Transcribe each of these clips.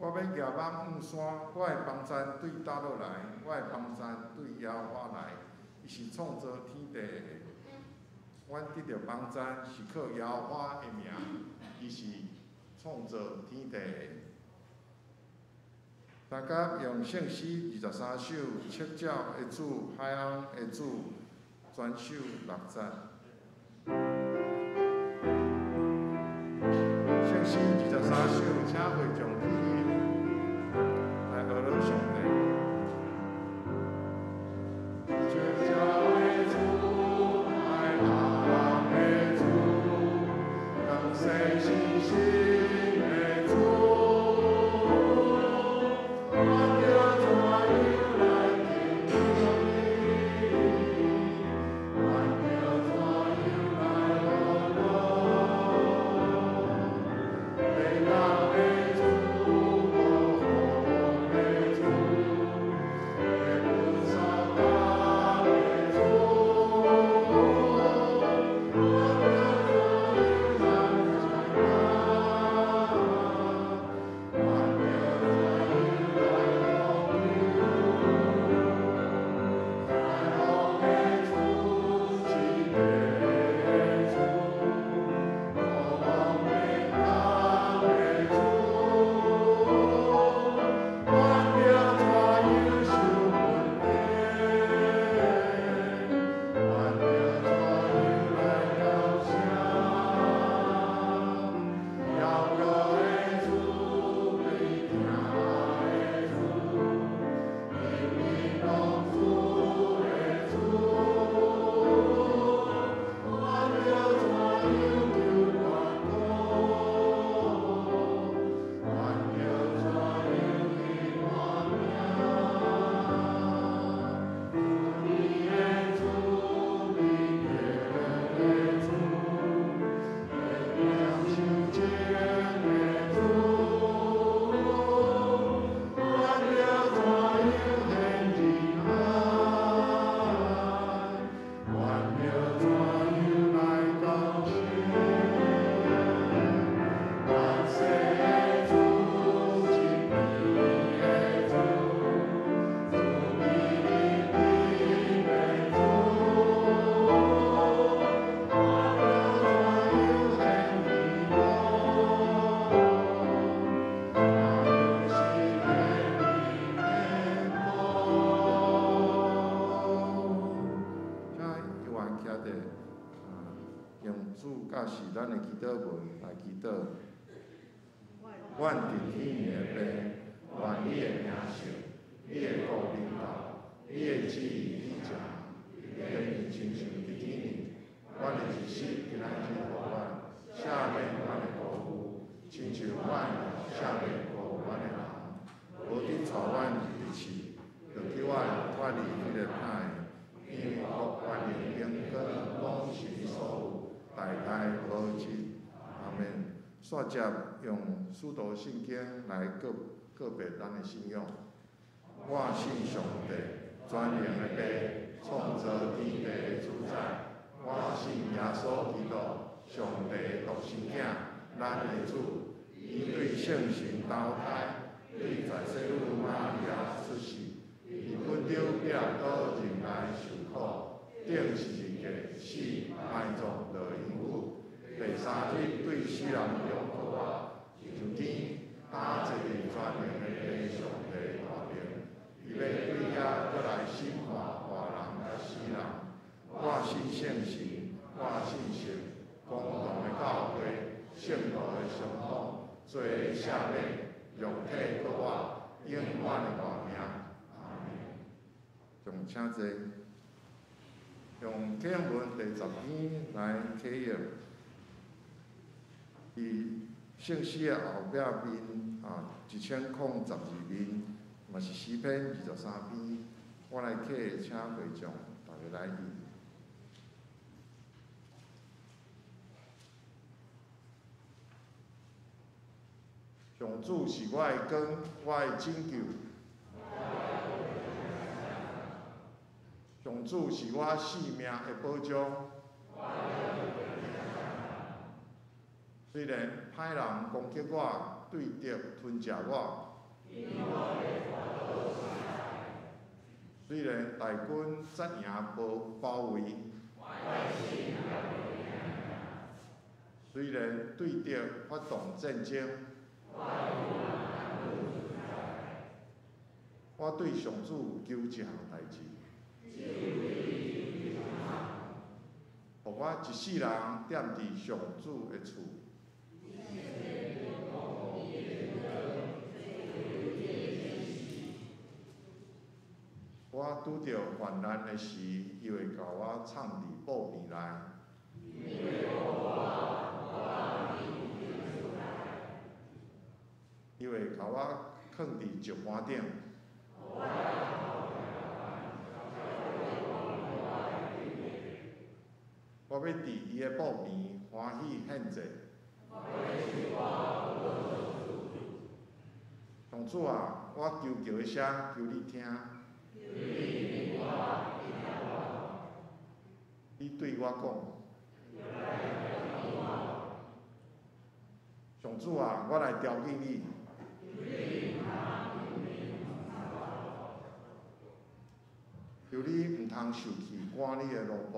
我欲舉目向山，我的幫贊對佗落來？我的幫贊對耶和華來，伊是創造天地的。阮得著幫贊是靠耶和華的名，伊是創造天地的。大家用聖詩23首，赤腳的主，海翁的主，全首6節。聖詩23首，請會眾起立來學了上帝。赤腳的主，海翁的主，當世新新的主，阮著怎樣來敬畏你？阮著怎樣來學樂？地老的主，無風的主，耶路撒冷的主，阮著怎樣來感阮著怎樣來呼求？海王的主，慈悲的主，渴望的家的主，阮著怎樣受恩典？阮著怎樣來高聲？遙閣的主，悲疼的主，貧民農夫的主，阮著怎樣求願禱？阮著怎樣去看命？慈悲的主，美德的主，怜悯受情的主，阮著怎樣獻仁愛？阮著怎樣來高聲？萬世的主，慈悲的主，慈悲憐憫的主，阮著怎樣獻喜樂？怎樣是獻你的歌？請猶原徛佇用主教示咱的祈禱文來祈禱。阮佇天的父，願你的名聖，你的國臨到，你的旨意履行，地面親像佇天頂。阮的一食今仔日予阮，赦免阮的過誤，親像阮赦免過阮的人。無得帶阮入試，著救阮脫離彼个歹的。因為國權力榮光攏是你所有，代代無盡。阿門。煞接用使徒信經來告白咱的信仰。我信上帝，全能的父，創造天地的主宰。我信耶穌基督，上帝的獨生囝，咱的主。伊對聖神投胎，對在聖女瑪利亞出世，佇本丟彼拉多忍耐受苦，釘十字架死，埋葬落陰府。第三日對死人中復活，上天，搭坐佇全能的父上帝大能，伊欲對遐閣來審判活人佮死人。我信聖神，我信聖公同的教會，聖徒的相通，罪的赦免，肉體復活，永遠的活命。阿門。眾請坐。用啟應文第10篇來啟應。佇聖詩的後壁面啊，1012面，嘛是詩篇23篇。我來啟，請會眾大家來印。上主是我的光，我的拯救。上主是我性命的保障。雖然歹人攻擊我，對敵吞食我，雖然大軍紮營包包圍，雖然對敵發動戰爭，我對上主求一項代誌，予我一世人踮佇上主的厝。我拄著患難的時，伊會共我藏佇寶殿內。伊會共我囥佇石盤頂。我欲佇伊的寶邊歡喜獻祭。上主啊，我求告的聲，求你聽。你對我講，上主啊，我來朝見你。求你毋通受氣，趕你的奴僕。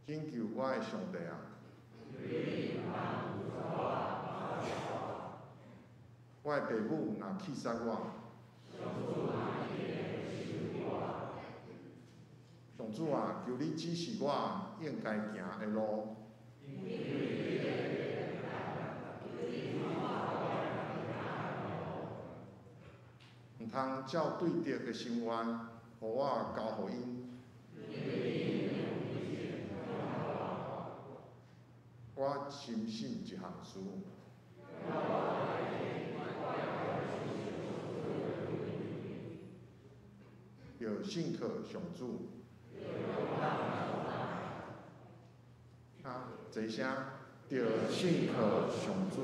拯救我的上帝啊！我的爸母若棄殺我，上主啊，求你指示我應該行的路。毋通照對敵的心願，予我交予𪜶。我深信一項事。著信靠上主。啊，齊聲，著信靠上主。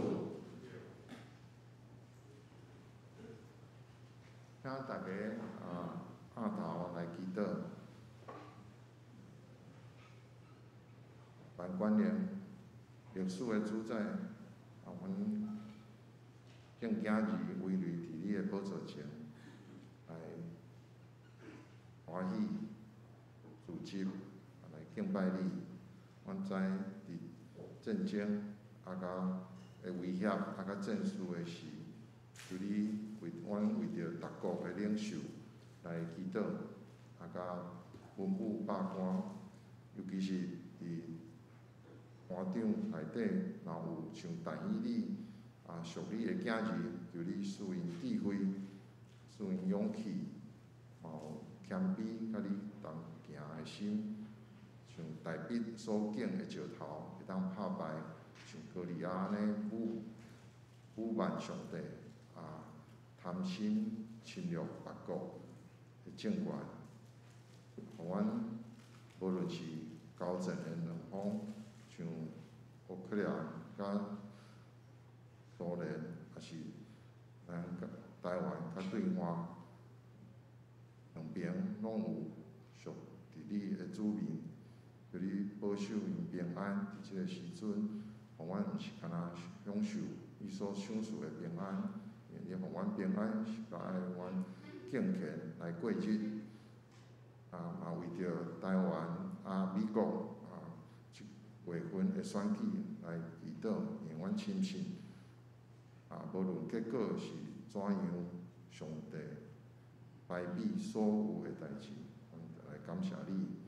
請大家啊，徛頭來祈禱。萬觀念歷史的主宰，啊，阮敬囝兒威瑞佇你的寶座前來歡喜聚集，來敬拜你。阮知佇戰爭啊，佮的威脅啊，佮戰事的時，求你為阮為著逐國的領袖來祈禱，啊，佮文武百官，尤其是佇官長內底，若有像但以理啊，屬你的囝兒，求你賜𪜶智慧，賜𪜶勇氣，嘛有謙卑，佮你同行的心，像大衛所揀的石頭，會當拍敗像歌利亞按呢侮侮慢上帝啊，貪心侵略別國的政權，予阮無論是交戰的兩方，像烏克蘭佮蘇聯，抑是咱台灣佮對岸兩邊，攏有屬佇你的子民，求你保守𪜶平安。佇這个時陣，予阮毋是干焦享受你所賞賜的平安，因為你予阮平安是愛阮敬虔來過日。啊，嘛為著台灣啊、美國啊，這月份的選舉來祈禱，因為阮深信，啊，無論結果是怎樣，上帝排比所有的代誌，阮來感謝你。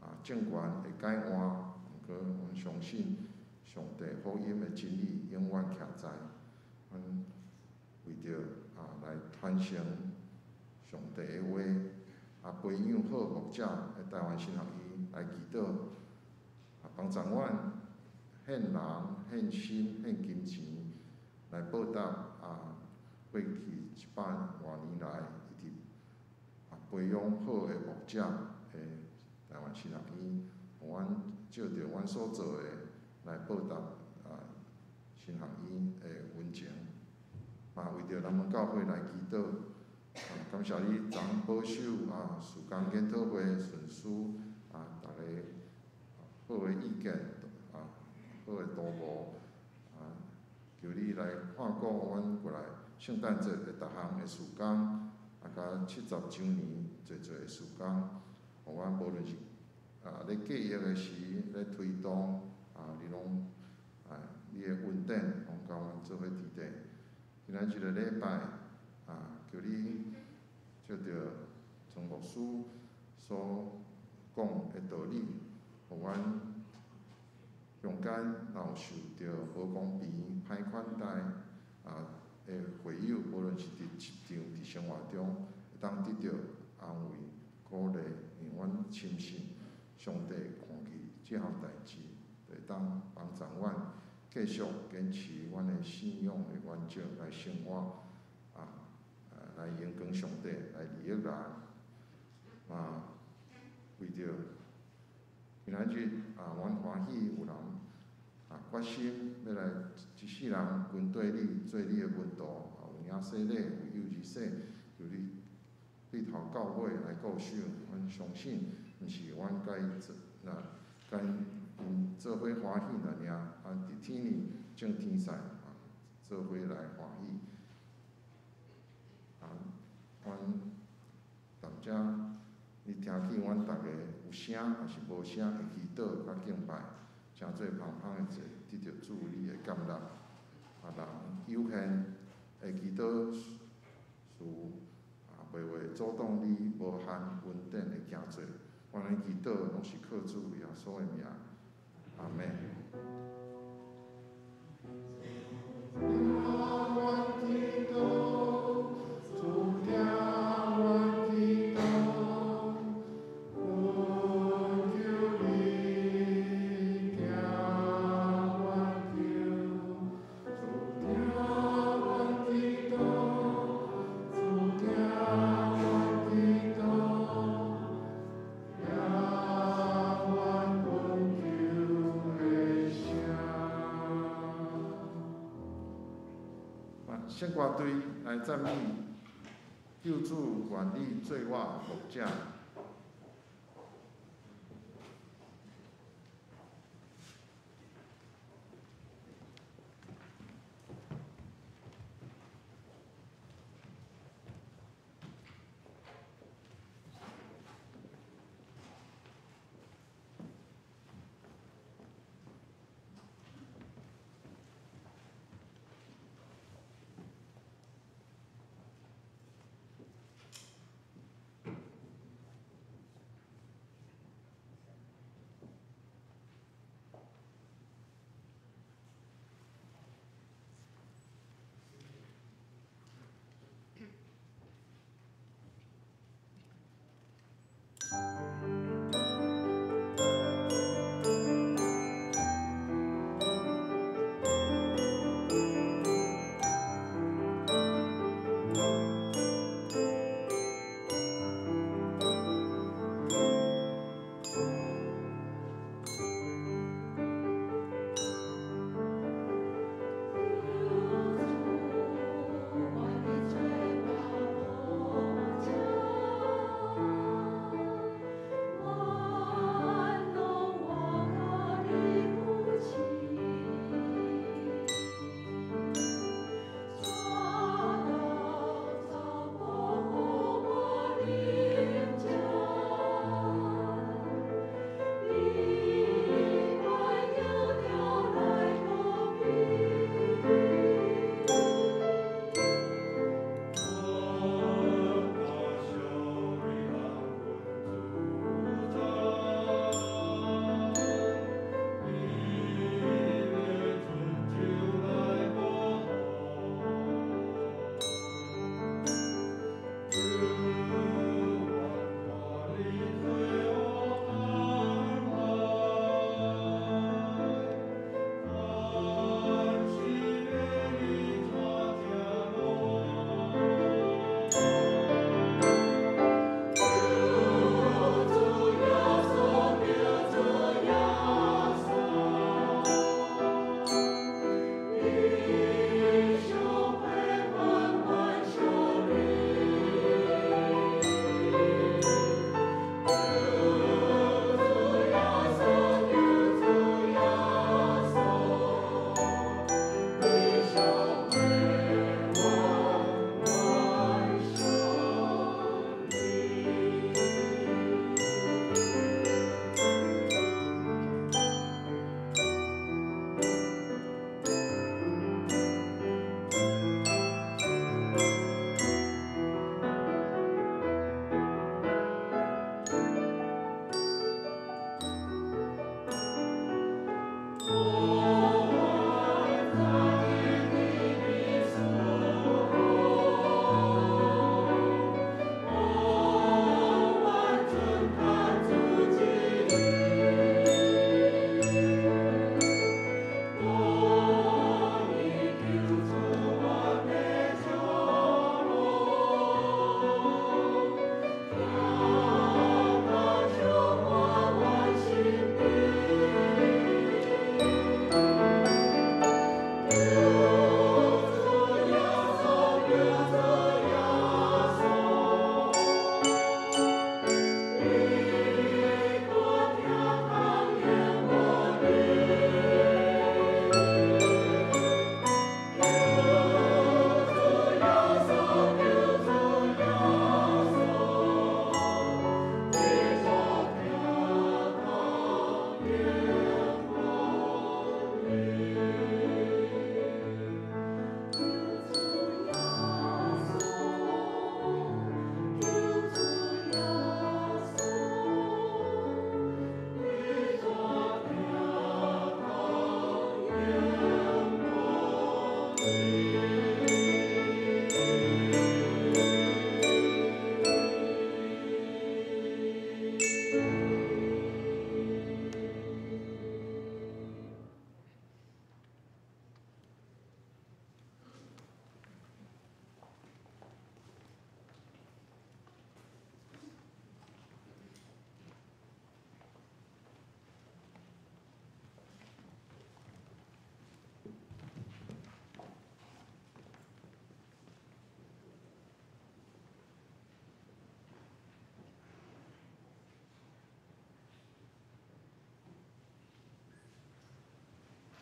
啊，政權會改換，毋過阮相信上帝福音的真理永遠徛在。阮為著啊來傳承上帝的話，啊培養好牧者的台灣神學院來祈禱，啊幫助阮獻人、獻心、獻金錢來報答啊過去一百外年來一直啊培養好的牧者的台灣神學院，予阮照著阮所做的來報答啊神學院的恩情，嘛為著咱們教會來祈禱，啊感謝你昨保守啊事工研討會順遂啊，逐个好的意見啊，好的圖謀啊，求你來看顧阮過來聖誕節的逐項的事工，啊，佮70週年濟濟的事工，予阮無論是咧計劃的時，咧推動，啊，你攏啊，你的恩典攏共阮做伙佇底。今仔這个禮拜，啊，求你借著莊牧師所講的道理，予阮中間若有受著無公平、歹款待啊的會友，無論是佇職場、佇生活中，會當得著安慰、鼓勵，因為阮深信上帝看見這項代誌，會當幫助阮繼續堅持阮的信仰的原則來生活，啊，來榮光上帝，來利益人，啊，為著今仔日啊，阮歡喜有人啊決心欲來一世人跟綴你，做你的門徒，啊，有領洗禮，有幼稚洗，求你對頭到尾來顧守，阮相信，毋是阮共伊做，若共𪜶做伙歡喜爾爾，啊，佇天裡眾天使啊，做伙來歡喜。啊，阮踮遮，你聽見阮逐个有聲抑是無聲的祈禱佮敬拜，成做芳芳的祭，得著主你的感納。啊，人有限的祈禱詞，啊，袂會阻擋你無限恩典的行做。阮的祈禱攏是靠主耶穌的名，阿們。主聽阮祈禱，懇求你聽阮求。主聽阮祈禱，主聽阮祈禱，聽阮懇求的聲。聖歌隊來讚美救主，願你做我牧者。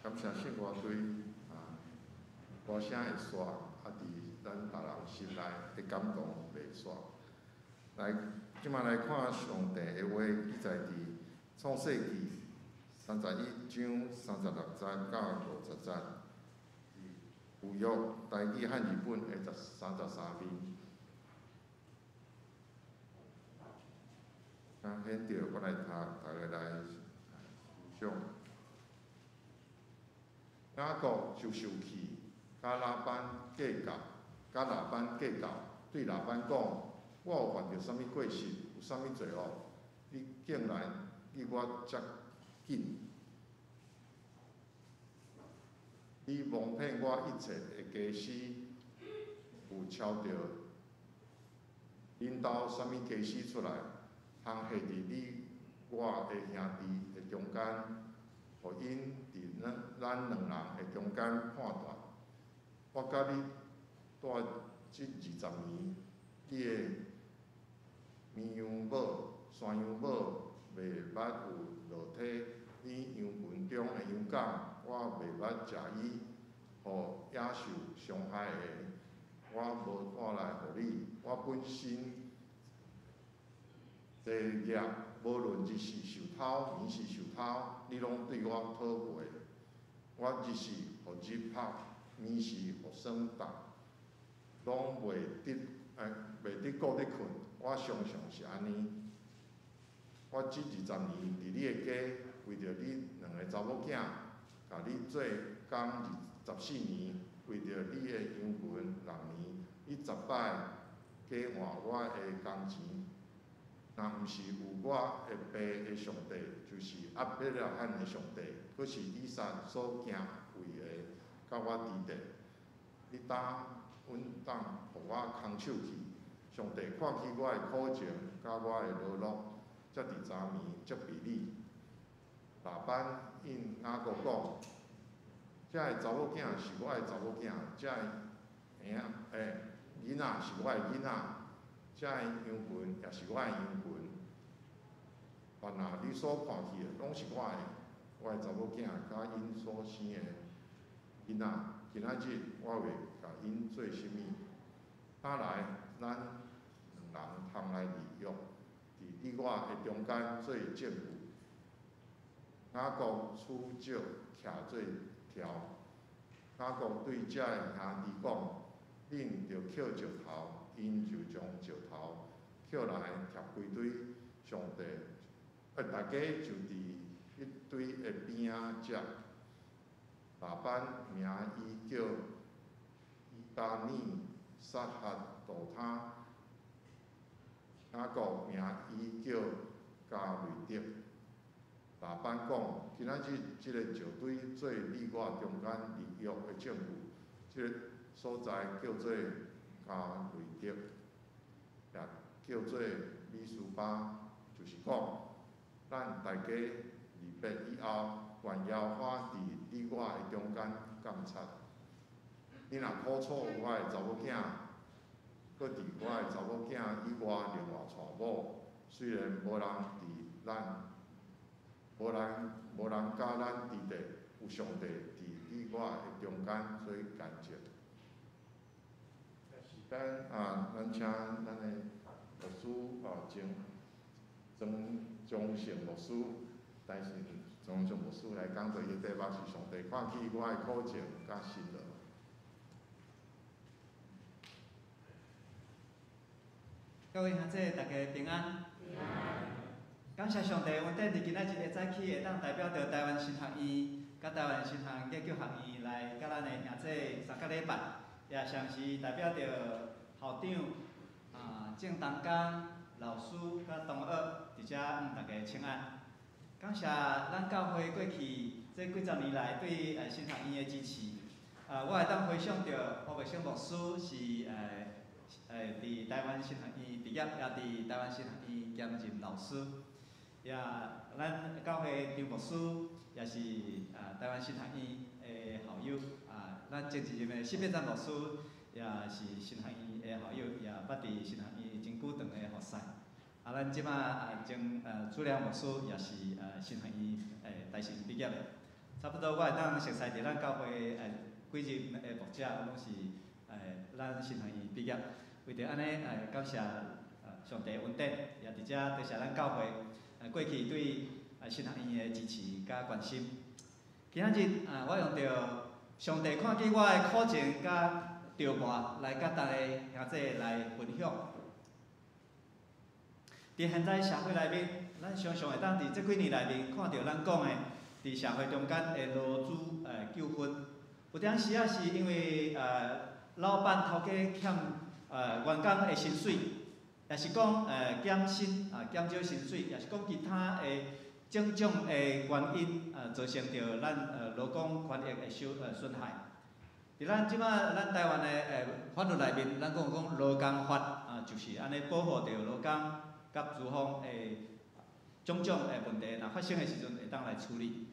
感謝聖歌隊啊，歌聲會煞，啊，佇咱逐人心內的感動袂煞。來，這馬來看上帝的話記載佇創世記31章36節到50節，舊約台語漢字本的33面。啊，現著我來讀，逐家來思想。雅各就受氣，佮拉班計較，佮拉班計較，對拉班講：我有犯著啥物過失，有啥物罪惡？你竟然與我遮緊！你蒙騙我一切的家私，有抄著恁兜啥物家私出來，通下佇你我的兄弟的中間，予𪜶佇咱兩人的中間判斷。我佮你蹛這20年，你的綿羊母、山羊母袂捌有落體，你羊群中的羊犅，我袂捌食伊，予野獸傷害的，我無帶來予你。我本身這業，無論日時受偷，暝時受偷，你攏對我討賠。我日時予日曝，暝時予霜凍，攏袂得顧得睏。我常常是按呢。我這20年佇你的家，為著你兩个查某囝，共你做工24年，為著你的羊群6年，你10擺交換我的工錢。若毋是有我的爸的上帝，就是亞伯拉罕的上帝，閣是以撒所敬畏的，佮我佇咧，你當穩當予我空手去。上帝看起我的苦情，佮我的勞碌，才佇昨暝責備你。拉班應雅各講：這个查某囝是我的查某囝，這个囡仔是我的囡仔，這个羊群也是我的羊群。凡若你所看見的，攏是我的。我的查某囝佮𪜶所生的囡仔，今仔日我會共𪜶做啥物？打來，咱兩人通來立約，佇你我的中間做證據。雅各取石徛做柱。雅各對遮的兄弟講：恁著抾石頭，𪜶就將石頭抾來疊規堆。上帝，大家就佇彼堆的邊仔食。拉班名伊叫伊迦耳撒哈杜他，雅各名伊叫迦雷德。拉班講：今仔日這个石堆做你我中間立約的證據，這个所在叫做迦雷德，也叫做米斯巴，就是講，咱大家離別以後，願耶和華佇你我的中間監察。你若苦楚我的查某囝，閣佇我的查某囝以外另外娶某，雖然無人佇咱，無人佮咱佇咧，有上帝佇你我的中間做見證。時間啊，咱請咱的牧師啊，曾張勝牧師，但是張勝牧師來講，伊的題目是上帝看起我的苦情佮辛勞。各位兄弟，大家平安。感謝上帝，恩典佇今仔日的早起，會當代表著台灣神學院、佮台灣神學研究學院來佮咱的兄弟三角禮拜，也同時代表著校長、鄭東剛老師佮同學佇遮向大家請安。感謝咱教會過去這幾十年來對神學院的支持。我會當回想著胡玉生牧師是佇台灣神學院畢業，也佇台灣神學院兼任老師。也，咱教會張牧師也是台灣神學院的校友。咱前一任的施伯贊牧師也是神學院的校友，也捌佇神學院真久長的服侍。咱這馬曾朱良牧師也是神學院大神畢業的。差不多我會當熟似佇咱教會幾任的牧者，攏是咱神學院畢業。為著按呢感謝上帝恩典，也佇遮多謝咱教會過去對神學院的支持佮關心。今仔日啊，我用著上帝看見我的苦情佮著磨來佮大家兄弟來分享。佇現在社會內面，咱常常會當佇這幾年內面看著咱講的，佇社會中間的勞資糾紛，有當時仔是因為老闆頭家欠員工的薪水，抑是講減薪啊減少薪水，抑是講其他的種種的原因啊，造成著咱勞工權益的受損害。佇咱這馬咱台灣的法律內面，咱講講勞工法啊，就是按呢保護著勞工佮資方的種種的問題，若發生的時陣會當來處理。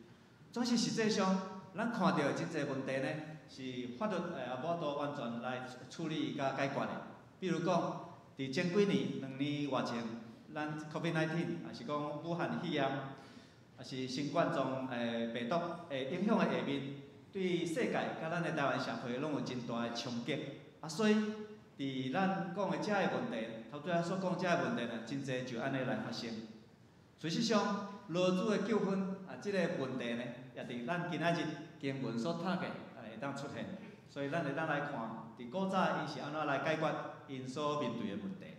總是實際上，咱看著真濟問題呢，是法律也無法度完全來處理佮解決的。比如講，佇前幾年2年外前，咱 COVID-19，抑是講武漢肺炎，抑是新冠狀病毒的影響的下面，對世界佮咱的台灣社會攏有真大的衝擊。啊，所以佇咱講的這个問題，頭拄仔所講這个問題呢，真濟就按呢來發生。事實上，勞資的糾紛啊，這個問題呢，也佇咱今仔日經文所讀的，會當出現。所以咱會當來看，佇古早𪜶是按怎來解決𪜶所面對的問題。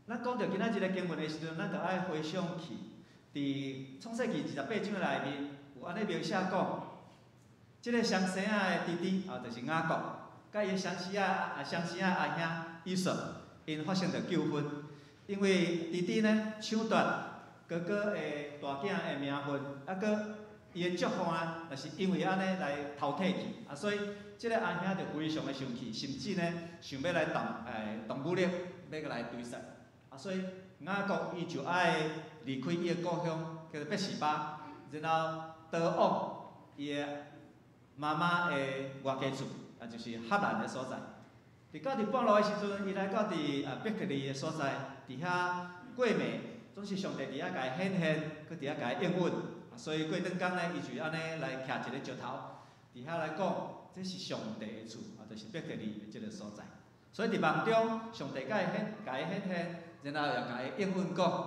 咱講著今仔日的經文的時陣，咱著愛回想起，佇創世記28章內面有按呢描寫講，這个雙生仔的弟弟啊，就是雅各，佮伊雙生仔阿兄以掃，𪜶發生著糾紛，因為弟弟呢搶奪哥哥的大囝的名分，啊，閣伊的祝福啊，也是因為按呢來偷提去，啊，所以這个阿兄就非常的生氣，甚至呢想欲來動武力，欲來追殺。啊，所以雅各伊就愛離開伊的故鄉，叫做別是巴，然後逃往伊的媽媽的外家厝，也就是哈蘭的所在。佇到佇半路的時陣，伊來到佇伯特利的所在，佇遐過暝，總是上帝佇遐共伊顯現，閣佇遐共伊應允。所以過轉工呢，伊就按呢來徛一个石頭，佇遐來講，這是上帝的厝，啊，就是伯特利的這个所在。所以佇夢中，上帝共伊顯，共伊顯現，然後也共伊應允講：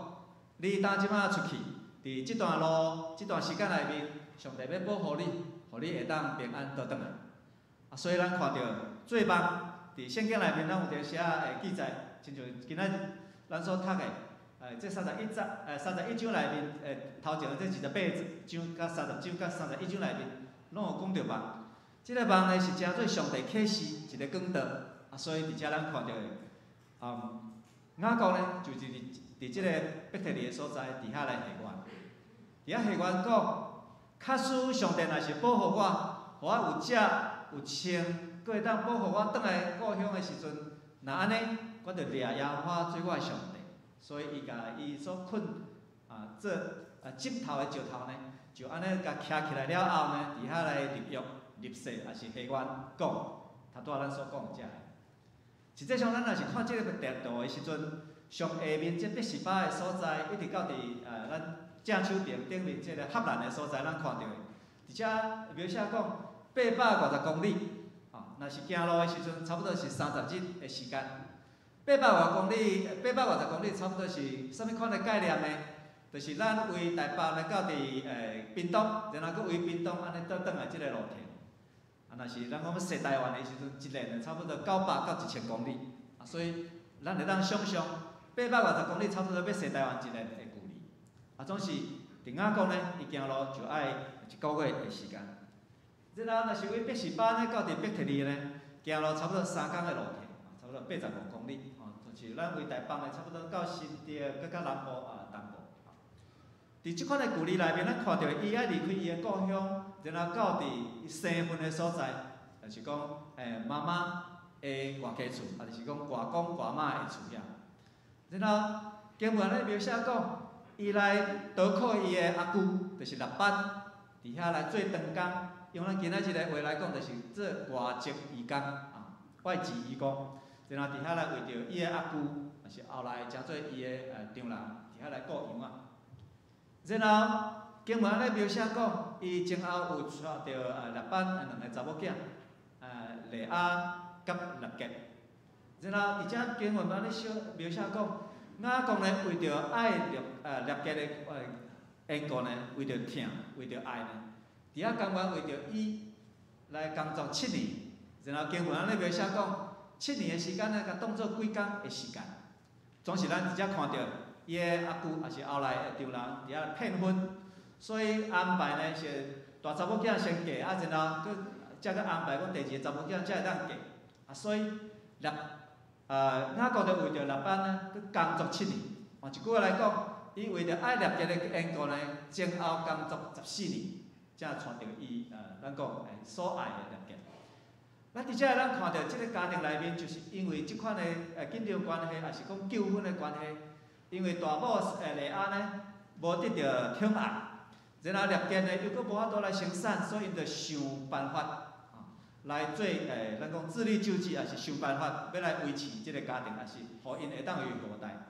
你當這馬出去，佇這段路、這段時間內面，上帝欲保護你，予你會當平安倒轉來。啊，所以咱看著做夢，佇聖經內面，咱有佇寫的記載，親像今仔日咱所讀的，這31節，31章內面，頭前這28章佮30章佮31章內面，攏有講著夢。這个夢呢是稱做上帝啟示一个講道，啊，所以佇遮咱看著的，雅各呢，就是佇這个伯特利的所在，佇遐來許願，佇遐許願講，假使上帝若是保護我，予我有食有穿，閣會當保護我轉來故鄉的時陣，若按呢，我就掠耶和華做我的上帝。所以伊共伊所睏啊做枕頭的石頭呢，就按呢共徛起來了後呢，佇遐來立約、立誓，抑是許願講，頭拄仔咱所講的這个。實際上，咱若是看這个地圖的時陣，上下面這別是巴的所在，一直到佇咱正手爿頂面這个哈蘭的所在，咱看著的，佇遮描寫講850公里，吼，若是行路的時陣，差不多是30日的時間。八百外公里，850公里，差不多是啥物款的概念呢？就是咱為台北來到佇屏東，然後閣為屏東按呢倒轉來這个路程。啊，若是咱講欲踅台灣的時陣，一年差不多900到1000公里，啊，所以咱會當想像850公里差不多欲踅台灣一年的距離。啊，總是佇雅各呢，伊行路就愛一个月的時間。然後若是為別是巴呢到佇伯特利呢，行路差不多3工的路程，差不多85公里，吼，就是咱為台北呢，差不多到新竹，閣較南部啊東部。佇這款的距離內面，咱看著伊愛離開伊的故鄉，然後到佇伊生分的所在，就是講，媽媽的外家厝，抑就是講外公外媽的厝遐。然後經文咧描寫講，伊來投靠伊的阿舅，就是拉班，佇遐來做長工。用咱今仔日的話來講，就是做外籍移工啊，外籍移工。然後佇遐來為著伊的阿舅，抑是後來成做伊的丈人，佇遐來顧羊仔。然後經文按呢描寫講，伊前後有娶著拉班兩个查某囝，利亞佮辣結。然後佇遮經文按呢小描寫講，雅各呢為著愛辣結的緣故呢，為著疼，為著愛呢，佇遐甘願為著伊來工作七年。然後經文按呢描寫講，七年的時間呢，共當做幾工的時間。總是咱佇遮看著伊的阿舅，抑是後來的丈人佇遐騙婚，所以安排呢是大查某囝先嫁，啊，然後閣才閣安排講第二个查某囝才會當嫁。啊，所以雅各就為著拉班呢，閣工作七年。換一句話來講，伊為著愛辣結的緣故呢，前後工作14年，才娶著伊咱講所愛的辣結。咱佇遮咱看著這个家庭內面，就是因為這款的緊張關係，抑是講糾紛的關係，因為大某利亞呢無得著寵愛，然後辣結呢又閣無法度來生產，所以𪜶就想辦法來做咱講自力救濟，抑是想辦法欲來維持這个家庭，抑是予𪜶會當有後代。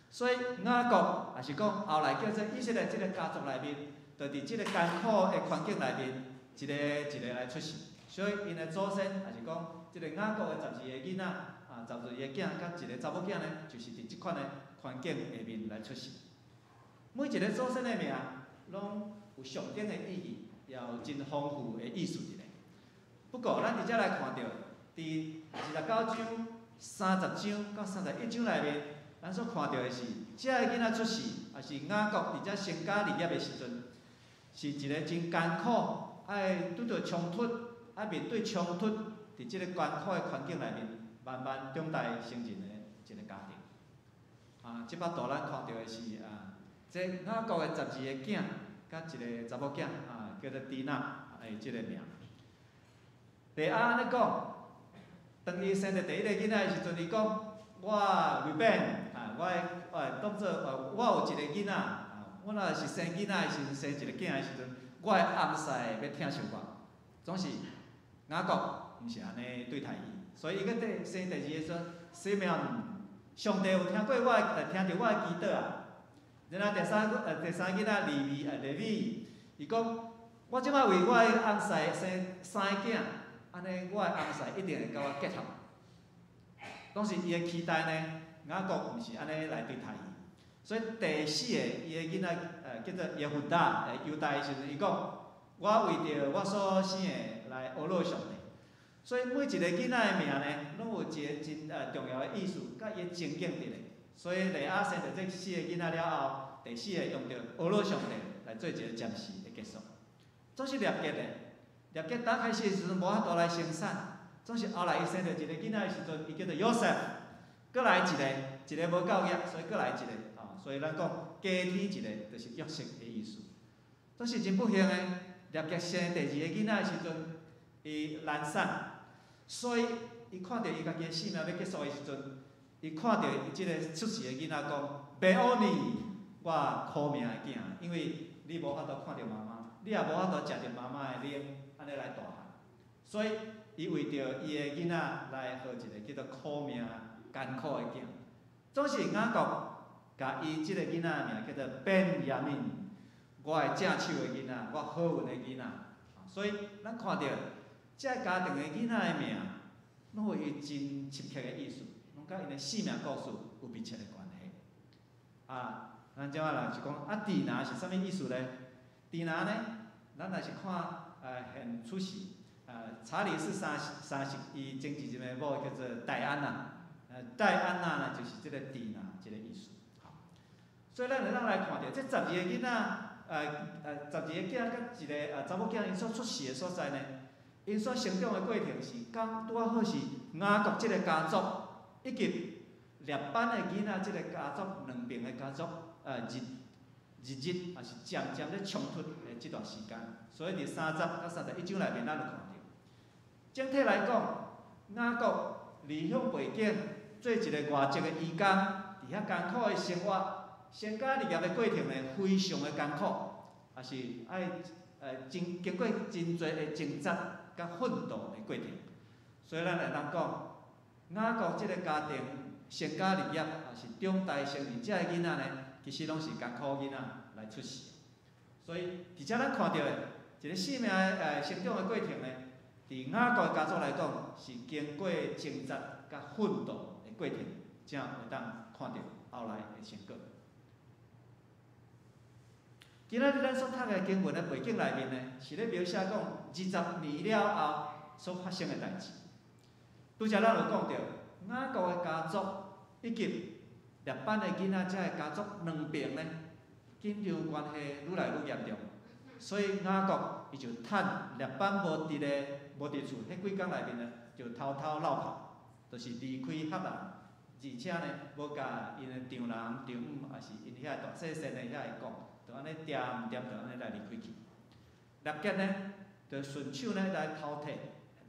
所以雅各，抑是講後來叫做以色列這个家族內面，就佇這个艱苦的環境內面，一个一个來出世。所以𪜶的祖先，抑是講這个雅各的12个囡仔，啊，12個囝佮一个查某囝呢，就是佇這款的環境下面來出世。每一个祖先的名，攏有象徵的意義，也有真豐富的意思佇咧。不過，咱佇遮來看著，佇29章、30章到31章內面，咱所看著的是，這个囡仔出世，抑是雅各佇遮成家立業的時陣，是一个真艱苦，愛拄著衝突，愛面對衝突，佇這个艱苦的環境內面，慢慢長大成人的一個家庭。啊，這擺圖咱看著的是啊，這雅各的12個囝，佮一個查某囝啊，叫做底拿的這个名。利亞按呢講，當伊生著第一个囡仔的時陣，伊講：我流便啊，我的當做我有一个囡仔啊，我若是生囡仔的時陣，生一个囝的時陣，我的翁婿欲疼惜我。總是雅各毋是按呢對待伊，所以伊閣第生第二个說：西面上帝有聽過我的，聽著我的祈禱啊。然後第三个囡仔利未，伊講：我這擺為我的翁婿生三个囝，按呢我的翁婿一定會佮我結合。當時伊的期待呢，雅各毋是按呢來對待伊，所以第四个伊的囡仔叫做耶戶達，猶大的時陣，伊講：我為著我所生的來呵咾上帝。所以每一个囡仔的名呢，攏有一个真重要的意思，佮伊的情景佇咧。所以利亞生著這四个囡仔了後，第四个用著呵咾上帝來做一個暫時的結束。總是辣結的，辣結打開始的時陣無法度來生產，總是後來伊生著一個囡仔的時陣，伊叫做約瑟，閣來一个，一个無夠額，所以閣來一个，啊，所以咱講加添一个，就是約瑟的意思。總是真不幸的，辣結生第二个囡仔的時陣，伊難產，所以伊看著伊家己的性命欲結束的時陣，伊看著伊這个出世的囡仔講：白奧尼，我苦命的囝，因為你無法度看著媽媽，你也無法度食著媽媽的奶，按呢來大漢。所以，伊為著伊的囡仔來號一个叫做苦命艱苦的囝。總是雅各共伊這个囡仔的名叫做便雅憫，我的正手的囡仔，我好運的囡仔。所以，咱看著這个家庭的囡仔的名，攏有伊真深刻的意思，攏佮𪜶的生命故事有密切的關係。啊，咱這擺若是講啊，底拿是啥物意思呢？底拿呢，咱若是看現出世，查理士三世伊前一任的某叫做戴安娜，戴安娜呢就是這个底拿這个意思。好，所以咱會當來看著這12個囡仔，12個囝佮一个查某囝，𪜶所出世的所在呢，𪜶所成長的過程是剛拄仔好是雅各這个家族以及拉班的囡仔這个家族兩邊的家族，日日日抑是漸漸咧衝突的這段時間，所以佇30到31章內面，咱就看著。整體來講，雅各離鄉背井，做一个外籍的移工，佇遐艱苦的生活，成家立業的過程呢，非常的艱苦，抑是愛真經過真濟的掙扎佮奮鬥的過程。所以咱會當講，雅各這个家庭成家立業，抑是長大成人，這个囡仔呢，其實攏是艱苦囡仔來出世。所以，佇遮咱看著的一个生命的成長的過程呢，佇雅各的家族來講，是經過掙扎佮奮鬥的過程，才會當看著後來的成果。今仔日咱所讀的經文的背景內面呢，是咧描寫講二十年了後所發生的代誌。拄才咱有講著雅各的家族以及拉班的囡仔，這个家族兩邊呢，緊張關係愈來愈嚴重，所以雅各伊就趁拉班無佇咧無佇厝，彼幾工內面呢，就偷偷落跑，就是離開哈蘭，而且呢，無共𪜶的丈人、丈母，抑是𪜶遐大細孫的遐會講，就按呢恬恬就按呢來離開去。立結呢，就順手呢來偷摕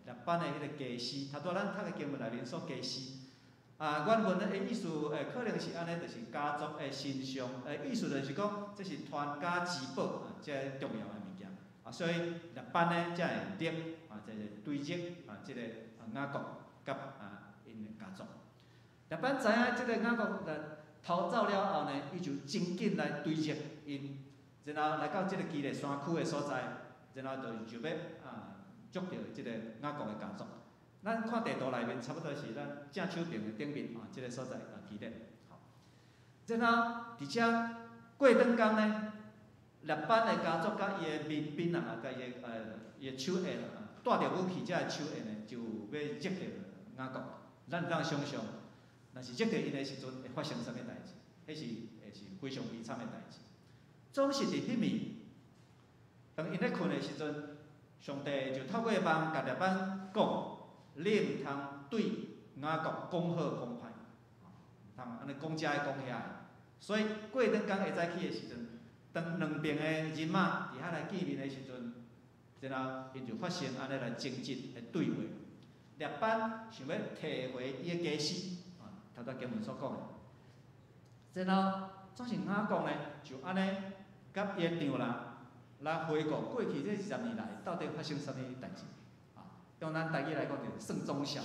拉班的彼个家私，頭拄仔咱讀的經文內面所家私。啊，原文的意思，可能是按呢，就是家族的神像，意思就是講，這是傳家之寶，啊，這个重要的物件。啊，所以拉班呢，才會立啊，這個追擊啊，這个雅各佮𪜶的家族。拉班知影這个雅各來逃走了後呢，伊就真緊來追擊𪜶，然後來到這个基列山區的所在，然後就欲捉著這个雅各的家族。咱看地圖內面，差不多是咱正手爿的頂面啊，這个所在啊，基列。好，然後佇遮過轉工呢，拉班的家族佮伊的民兵啊，佮伊的手下啊，帶著武器，這个手下呢，就欲捉著雅各。咱會當想像，若是捉著𪜶的時陣，會發生啥物代誌？彼是會是非常悲慘的代誌。總是佇彼暝，當𪜶咧睏的時陣，上帝就透過夢共拉班講。你毋通對雅各講好講歹，毋通按呢講這个講遐个。所以過轉工下早起的時陣，當兩邊的人馬佇遐來見面的時陣，然後𪜶就發生按呢來爭執的對話。拉班想欲提回伊的家私，啊，頭拄經文所講的。然後總是雅各呢，就按呢佮伊的丈人來回顧過去這二十年來到底發生啥物代誌。用咱台語來講，就是算總數。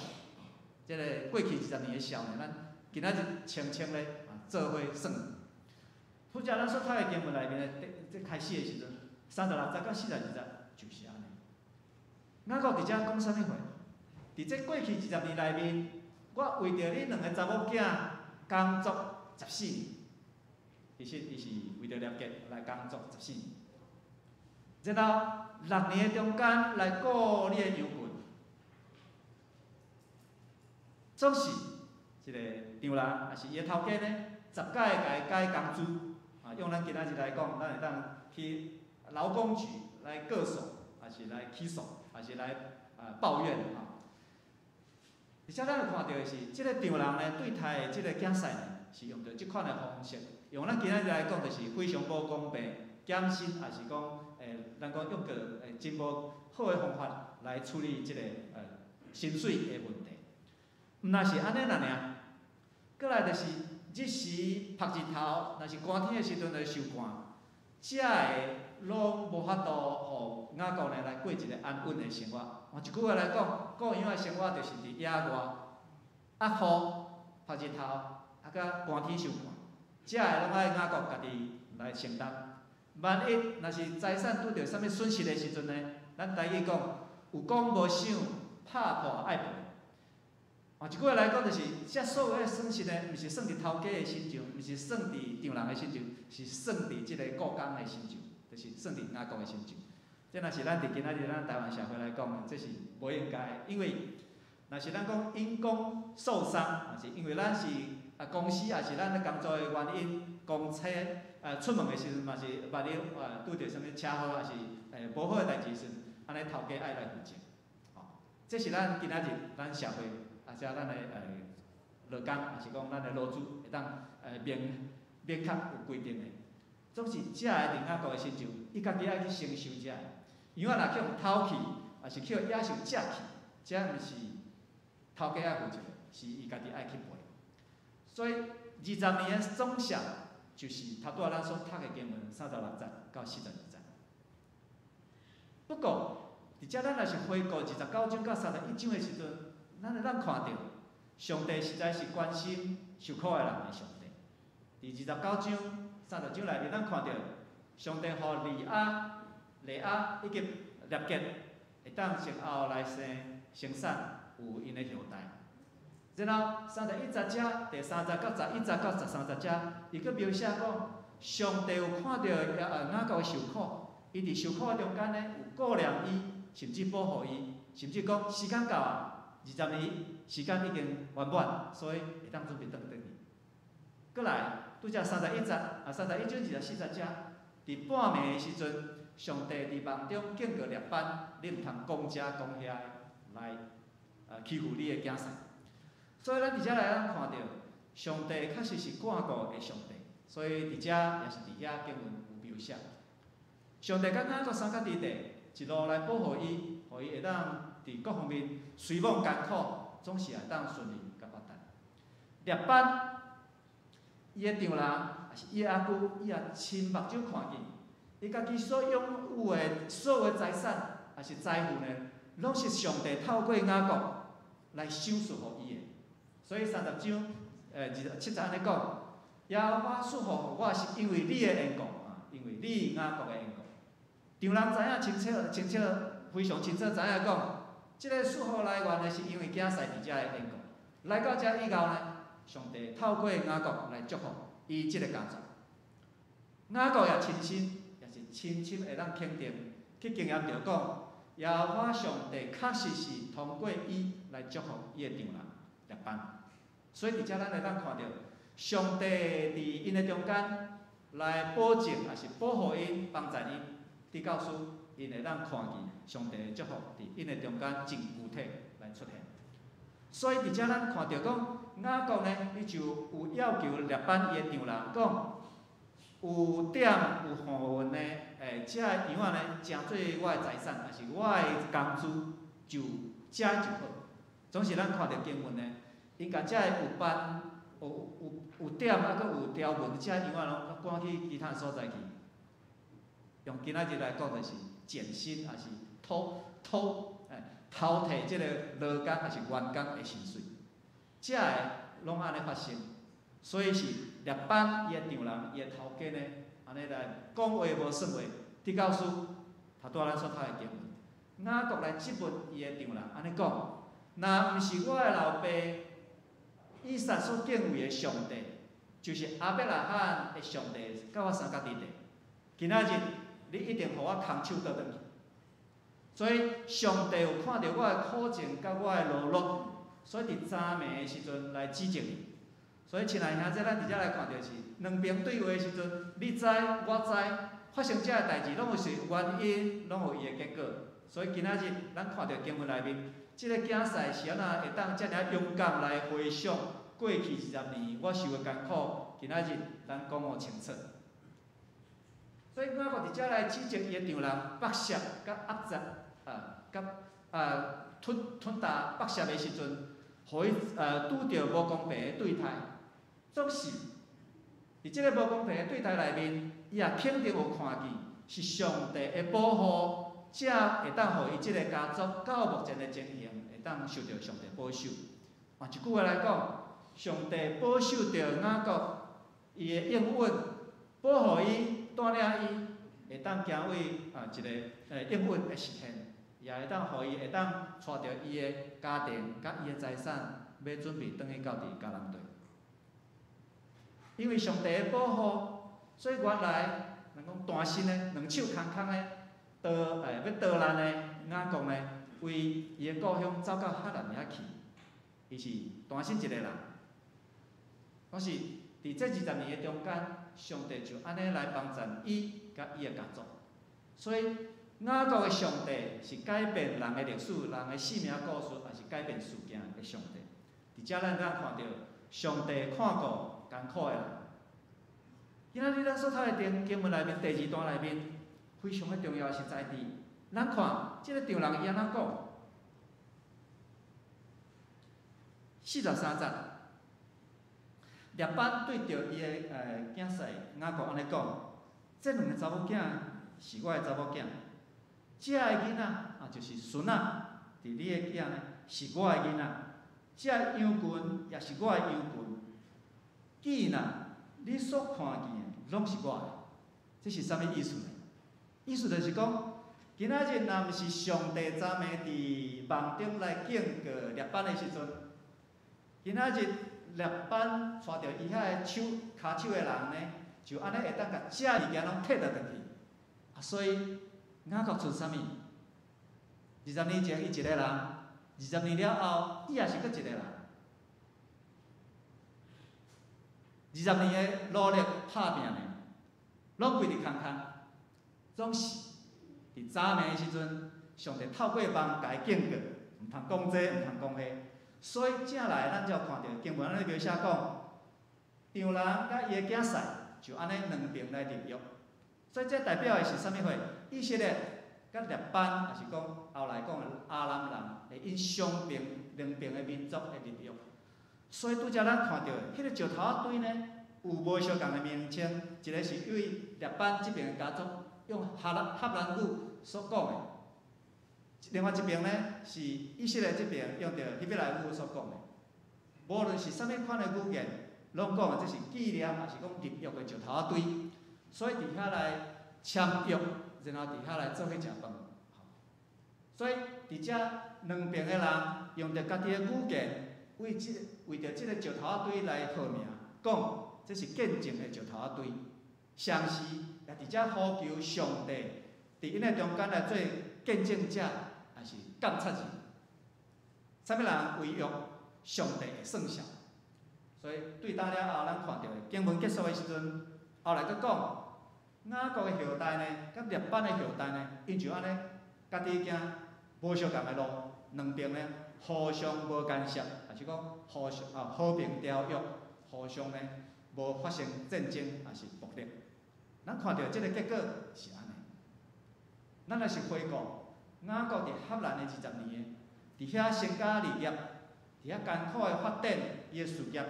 這个過去二十年的數呢，咱今仔日清清咧做伙算。拄才咱所讀的經文內面的，這開始的時陣，36節到42節就是按呢。雅各佇遮講啥物話？佇這過去二十年內面，我為著你兩个查某囝工作十四年。其實伊是為著立結來工作十四年，然後6年的中間來顧你的羊群。總是一个丈人，抑是伊的頭家呢，十擺共伊改工資。啊，用咱今仔日來講，咱會當去勞工局來告訴，抑是來起訴，抑是來抱怨啊。而且咱有看著的是，這个丈人呢對待這个囝婿呢，是用著這款的方式。用咱今仔日來講，就是非常無公平、減薪，抑是講咱講用個真無好的方法來處理這个薪水的問題。毋若是按呢爾爾，過來就是日時曝日頭，若是寒天的時陣就受寒，這个攏無法度予雅各呢來過一個安穩的生活。換一句話來講，顧羊的生活就是佇野外，啊雨、曝日頭，啊佮寒天受寒，這个攏愛雅各家己來承擔。萬一若是財產拄著啥物損失的時陣呢，咱台語講有講無想，拍破愛賠。換一句話來講，就是這所有的損失呢，毋是算佇頭家的身上，毋是算佇丈人的身上，是算佇這個僱工的身上，就是算佇雅各的身上。這若是咱佇今仔日咱台灣社會來講，這是無應該的，因為若是咱講因公受傷，也是因為咱是公司，抑是咱咧工作的原因，公車出門的時陣嘛是萬一拄著啥物車禍，抑是無好的代誌時，按呢頭家愛來負責。吼，這是咱今仔日咱社會。或者咱的勞工，抑是講咱的勞資會當明明確有規定的。總是這个佇雅各的身上，伊家己愛去承受這个。羊仔若去予偷去，抑是去予野獸食去，這毋是頭家愛負責，是伊家己愛去賠。所以二十年的總數，就是頭拄仔咱所讀的經文36節到42節。不過，佇遮咱若是回顧29章到31章的時陣，咱會當看著，上帝實在是關心受苦的人的上帝。佇29章、30章內面，咱看著上帝予利亞、利亞以及拉結會當先後來生生產有𪜶的後代。然後31節遮，第3節到11節到13節遮，伊閣描寫講，上帝有看著雅各的受苦，伊佇受苦的中間呢，有顧念伊，甚至保護伊，甚至講時間到啊，20年時間已經圓滿，所以會當準備轉轉去。閣來，拄才31節啊，31章24節遮，佇半暝的時陣，上帝佇夢中警告拉班，你毋通講這講遐來欺負你的囝婿。所以咱佇遮來咱看著，上帝確實是看顧的上帝，所以佇遮也是佇遐經文有描寫。上帝佮雅各相佮佇地，一路來保護伊，予伊會當佇各方面雖罔艱苦，總是會當順利佮發展。拉班，伊的丈人，也是伊的阿舅，伊也親目睭看見，伊家己所擁有的所有的財產，也是財富呢，攏是上帝透過雅各來賞賜予伊的。所以30章27節按呢講，耶和華賜福予我是因為你的緣故啊，因為你雅各的緣故。丈人知影清楚，清楚，非常清楚知影講，這个賜福來源呢，是因為囝婿佇遮的緣故。來到遮以後呢，上帝透過雅各來祝福伊這个家族。雅各也親身，也是深深會當肯定，去經驗著講，耶和華上帝確實是通過伊來祝福伊的丈人拉班。所以佇遮咱會當看著，上帝佇𪜶的中間來保證，抑是保護𪜶、幫助𪜶，直到使𪜶會當看見上帝的祝福佇𪜶的中間真具體來出現。所以佇遮咱看著講，雅各呢，伊就有要求拉班伊的丈人講，有點有斑紋的，這个羊仔呢，成做我的財產，抑是我的工資，就這就好。總是咱看著經文呢，𪜶共這个有斑、有點啊，閣有條紋，這个羊仔攏趕去其他所在去。用今仔日來講，就是減薪，抑是偷偷偷提這个勞工抑是員工的薪水，這个攏按呢發生。所以是拉班伊的丈人，伊的頭家呢，按呢來講話無算話，直到使頭拄仔咱所讀的經文，雅各來質問伊的丈人，按呢講：若毋是我的老爸以撒所敬畏的上帝，就是亞伯拉罕的上帝，佮我相佮佇地，今仔日你一定予我空手倒轉去。所以上帝有看著我的苦情佮我的勞碌，所以佇昨暝的時陣來指責你。所以親愛兄弟，咱佇遮來看著是兩邊對話的時陣，你知我知，發生這个代誌攏有是原因，攏有伊的結果。所以今仔日咱看著經文內面，這个囝婿是按怎會當遮爾勇敢來回想過去20年我受的艱苦，今仔日咱講予清楚。所以雅各佇遮來指責伊的丈人剝削佮壓榨啊，佮吞吞打剝削的時陣，予伊拄著無公平的對待。總是佇這个無公平的對待內面，伊也肯定有看見是上帝的保護，才會當予伊這个家族到目前的情形，會當受著上帝保守。換一句話來講，上帝保守著雅各伊的應允，保護伊，帶領伊，會當行為一个應允的實現，也會當予伊會當帶著伊的家庭佮伊的財產，欲準備轉去到佇迦南地。因為上帝的保護，所以原來人講單身的，兩手空空的，逃欲逃難的雅各呢，為伊的故鄉走到哈蘭遐去，伊是單身一个人。可是佇這20年的中間，上帝就按呢來幫助伊佮伊的家族。所以雅各的上帝是改變人的歷史、人的生命故事，也是改變事件的上帝。佇遮咱通看著上帝看顧艱苦的人。今仔日咱所讀的經經文內面第二段內面，非常的重要是在佇咱看這个丈人伊按怎講？43節，拉班對著伊的囝婿雅各按呢講：這兩个查某囝是我的查某囝，這个囡仔啊就是孫仔，佇你的囝呢是我的囡仔，這个羊群也是我的羊群。既然你所看見的攏是我的。這是啥物意思呢？意思就是講，今仔日若毋是上帝昨暝佇夢中來警告列班的時陣，今仔日列班帶著伊遐个手跤手的人呢，就按呢會當共遮物件攏提倒轉去。啊，所以雅各賰啥物？二十年前伊一個人，二十年了後，伊也是閣一個人。二十年的努力拍拚呢，攏規日空空，總是佇早暝的時陣，上帝透過夢共伊警告，毋通講這，毋通講彼。所以正來，咱才有看著經文按呢描寫講，丈人佮伊的囝婿就按呢兩爿來立約。所以這代表的是啥物貨？以色列佮列班，也是講後來講的亞蘭人，會𪜶雙爿兩爿的民族的立約。所以拄才咱看著彼個石頭仔堆呢，有無相仝的名稱，一個是對列班這爿的家族用哈蘭哈蘭語所講的，另外一爿呢是以色列這爿用著希伯來語所講的。無論是啥物款的語言，攏講的這是紀念，抑是講立約的石頭仔堆。所以佇遐來簽約，然後佇遐來做伙食飯。所以佇遮兩爿的人用著家己的語言，為這為著這个石頭仔堆來號名，講這是見證的石頭仔堆。同時也佇遮呼求上帝，佇𪜶的中間來做見證者，抑是監察人。啥物人違約，上帝會算數。所以對當了後，咱看著經文結束的時陣，後來閣講雅各的後代呢，佮列班的後代呢，𪜶就按呢，家己行無相仝的路，兩爿呢互相無干涉，抑是講互相啊和平條約，互相呢無發生戰爭，抑是暴力。咱看著這个結果是按呢。咱若是回顧雅各佇哈蘭的二十年，佇遐成家立業，佇遐艱苦的發展伊的事業，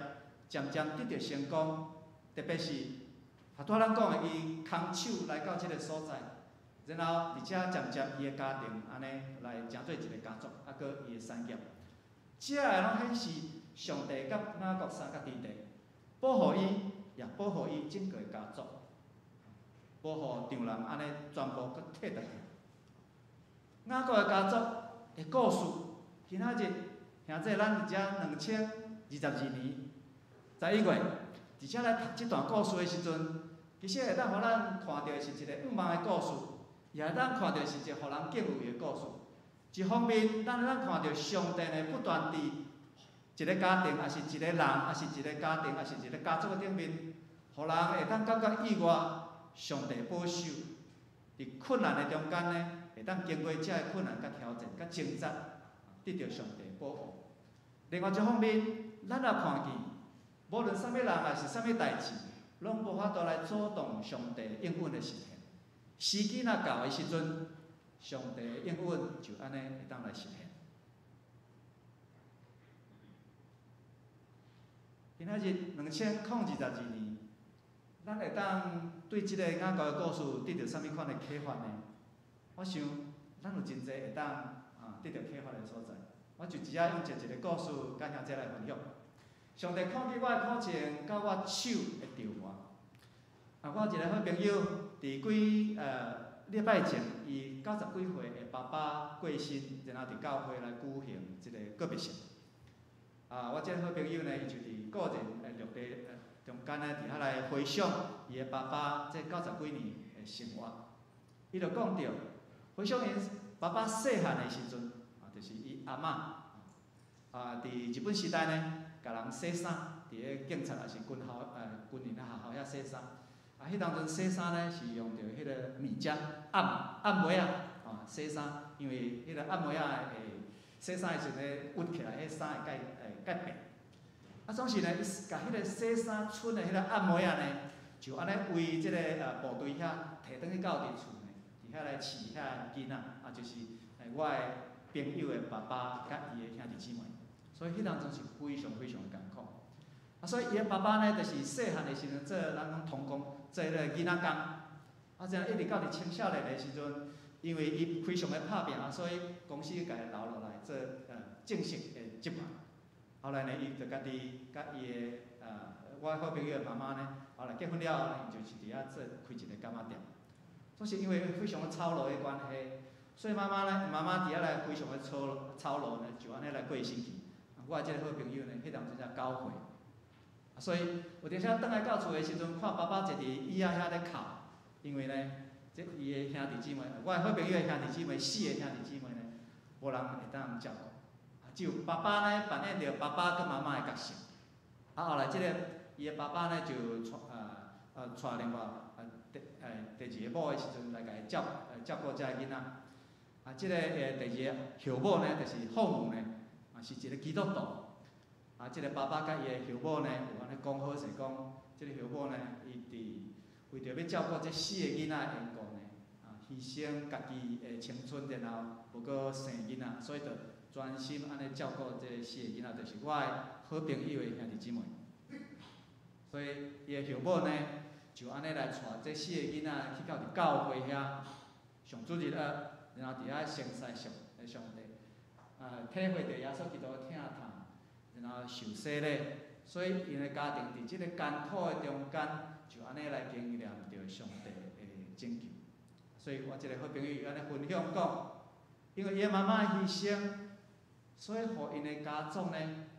漸漸得著成功，特別是頭拄仔咱講的，伊空手來到這个所在，然後佇遮漸漸伊的家庭按呢來成做一个家族，啊，閣伊的產業，這个攏顯示上帝佮雅各相佮佇咧，保護伊，也保護伊整個的家族，無予丈人按呢全部閣退轉去。雅各的家族的故事，今仔日兄弟咱佇遮2022年11月，佇遮來讀這段故事的時陣，其實會當予咱看著的是一个向望的故事，也會當看著是一個予人敬畏的故事。一方面，咱會當看著上帝呢不斷佇一个家庭，抑是一个人，抑是一个家庭，抑是一个家族的頂面，予人會當感覺意外，上帝保守，佇困難的中間呢，會當經過這个困難、佮挑戰、佮掙扎，得著上帝保護。另外一方面，咱也看見，無論啥物人，抑是啥物代誌，攏無法度來阻擋上帝應允的實現。時機若到的時陣，上帝應允就按呢會當來實現。今仔日2022年，咱會當對這个雅各的故事得著啥物款的啟發呢？我想，咱有真濟會當啊得著啟發的所在。我就只愛用一個故事，佮兄弟來分享。上帝看見我的苦情，佮我手的著磨。啊，我一个好朋友，佇幾禮拜前，伊九十幾歲的爸爸過身，然後佇教會來舉行這個告別式。啊，我這个好朋友呢，伊就佇個人的綠地中間呢，佇遐來回想伊的爸爸這九十幾年的生活。伊就講著，回想𪜶爸爸細漢的時陣，啊，就是伊阿嬤，啊，佇日本時代呢，共人洗衫，佇咧警察抑是軍校，軍人的學校遐洗衫。啊，彼當陣洗衫呢是用著彼个米漿按按襪仔，啊，洗衫，因為彼个按襪仔會洗衫的時陣咧，鬱起來，彼衫會較白。啊，總是呢，伊共彼个洗衫賰的彼个按襪仔呢，就按呢為這个部隊遐提轉去到佇厝呢，佇遐來飼遐囡仔，啊，就是我的朋友的爸爸佮伊的兄弟姊妹，所以彼當陣是非常非常艱苦。啊，所以伊的爸爸呢，就是細漢的時陣做咱講童工，做彼個囡仔工。啊，這樣一直到佇青少年的時陣，因為伊非常的拍拚，所以公司共伊留落來做正式的職員。後來呢，伊就家己佮伊的啊，我好朋友的媽媽呢，後來結婚了後，𪜶就是佇遐做開一个柑仔店。總是因為非常的操勞的關係，所以媽媽呢，媽媽佇遐來非常的操操勞呢，就按呢來過身去。我的這个好朋友呢，彼當陣才9歲，所以有陣時轉來到厝的時陣，看爸爸坐佇椅仔遐咧哭，因為呢，這伊的兄弟姊妹，我的好朋友的兄弟姊妹，四个兄弟姊妹呢，無人會當照顧，只有爸爸呢扮演著爸爸佮媽媽的角色。啊，後來這个伊的爸爸呢就帶啊啊帶另外啊第第二个某的時陣來共伊照照顧這个囡仔。啊，這个第二个後母呢，就是後母呢，嘛是一个基督徒。啊，這个爸爸佮伊的後母呢，有按呢講好勢講，這个後母呢，伊佇為著欲照顧這四个囡仔的緣故呢，啊，犧牲家己的青春，然後無閣生囡仔，所以就專心按呢照顧這四個囡仔，就是我的好朋友的兄弟姊妹。所以伊的後母呢，就按呢來帶這四个囡仔去到佇教會遐上主日學，然後佇遐宣誓上上帝，啊，體會著耶穌基督的疼痛，然後受洗禮，所以𪜶的家庭佇這个艱苦的中間，就按呢來經驗著上帝的拯救。所以我這个好朋友伊按呢分享講，因為伊的媽媽犧牲，所以予𪜶的家族呢，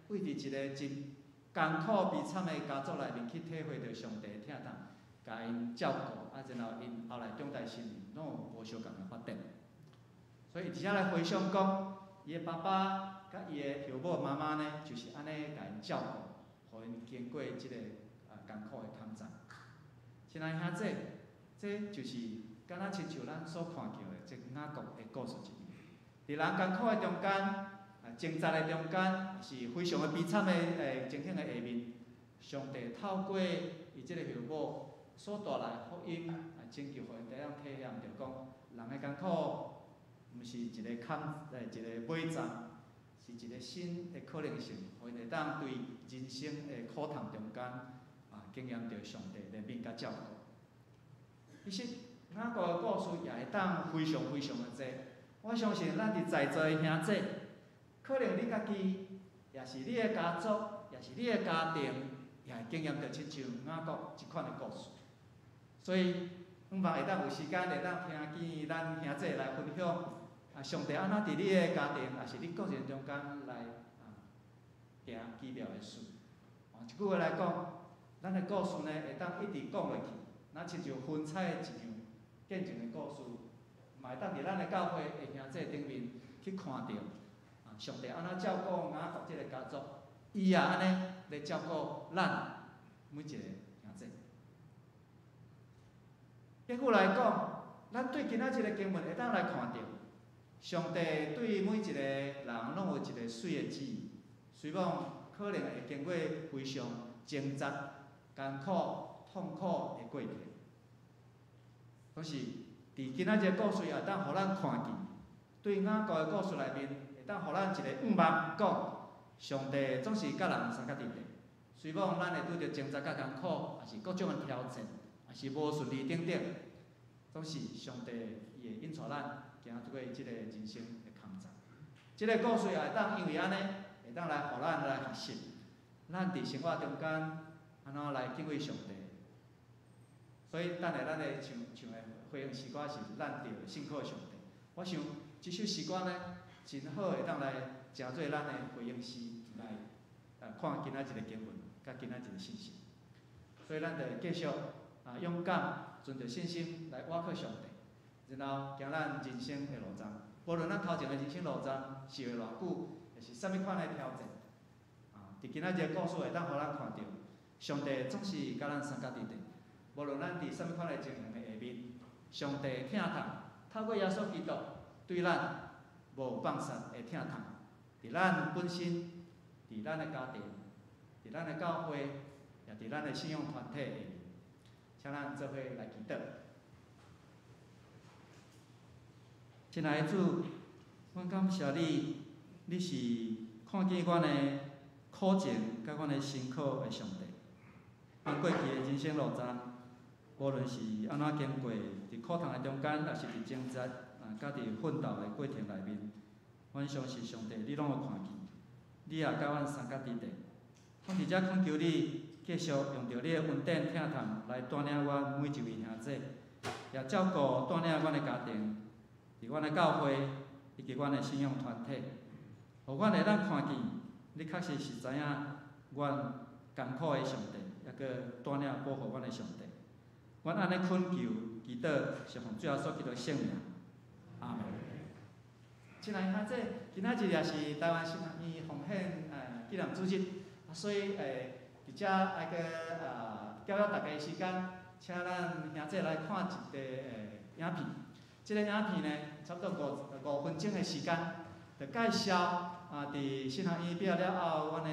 為佇一个真艱苦悲慘的家族內面去體會著上帝的疼痛，共𪜶照顧，啊，然後𪜶後來長大成人，攏有無相仝的發展。所以伊佇遮來回想講，伊的爸爸佮伊的後母媽媽呢，就是按呢共𪜶照顧，予𪜶經過這个啊艱苦的坎站。親愛兄弟，這就是敢若親像咱所看著的這雅各的故事一樣。佇人艱苦的中間，啊掙扎的中間，是非常的悲慘的情形的下面，上帝透過伊這个後母所帶來的福音，啊拯救，予𪜶會當體驗著講，人的艱苦，毋是一个坎，一个尾站，是一个新的可能性，予𪜶會當對人生的苦痛中間，啊，經驗著上帝憐憫佮照顧。其實雅各的故事也會當非常非常的濟。我相信咱佇在座的兄弟，可能你家己，也是你的家族，也是你的家庭，也會經驗著親像雅各這款的故事。所以，希望會當有時間會當聽見咱兄弟來分享，啊，上帝按怎佇你的家庭，也是你個人中間來啊行奇妙的事。啊，一句話來講，咱的故事呢會當一直講落去，若親像雲彩一樣見證的故事，嘛會當佇咱的教會的兄弟頂面去看著，啊，上帝按怎照顧雅各這个家族，伊也按呢來照顧咱每一個兄弟。結果來講，咱對今仔這个經文會當來看著，上帝對每一個人攏有一個媠的旨意，雖罔可能會經過非常掙扎、艱苦、痛苦的過程，可是佇今仔這个故事也會當予咱看見，對雅各的故事內面，會當予咱一個向望，講上帝總是佮人相佮佇咧。雖罔咱會拄著掙扎佮艱苦，抑是各種的挑戰，抑是無順利等等，總是上帝伊會引帶咱行過這个人生的坎站。這个故事也會當因為按呢，會當來予咱來學習，咱佇生活中間按怎來敬畏上帝。所以等下咱的唱唱的回應詩歌是咱著信靠上帝。我想這首詩歌呢，真好會當來成做咱的回應詩來，看今仔這个經文，佮今仔這个信息。所以咱就繼續啊勇敢，存著信心來倚靠上帝，然後行咱人生的路程。無論咱頭前的人生路程是會偌久，抑是啥物款的挑戰，啊，佇今仔這个故事會當予咱看著，上帝總是佮咱相佮佇咧。無論咱佇啥物款的情形的下面，上帝疼痛，透過耶穌基督對咱無放殺的疼痛，佇咱本身，佇咱的家庭，佇咱的教會，也佇咱的信仰團體下面，請咱做伙來祈禱。親愛的主，阮感謝你，你是看見阮的苦情佮阮的辛苦的上帝。阮過去的人生路程，無論是按怎經過，佇苦痛的中間，抑是佇掙扎，啊，佮佇奮鬥的過程內面，阮相信上帝，你攏有看見，你也佮阮相佮伫地。阮伫遮恳求你，继续用著你的恩典疼痛来带领阮每一位兄弟，也照顾带领阮的家庭，伫阮的教会以及阮的信仰团体，予阮会当看见你确实是知影阮艰苦的上帝，抑阁带领保护阮的上帝。阮按呢恳求、祈祷，是奉主耶稣基督圣名，阿们。亲爱兄弟，今仔日也是台湾神学院奉献纪念主日，所以伫遮爱阁教育大家的时间，请咱兄弟来看一个影片。这个影片呢，差不多五分钟的时间，就介绍伫神学院毕业了后，阮的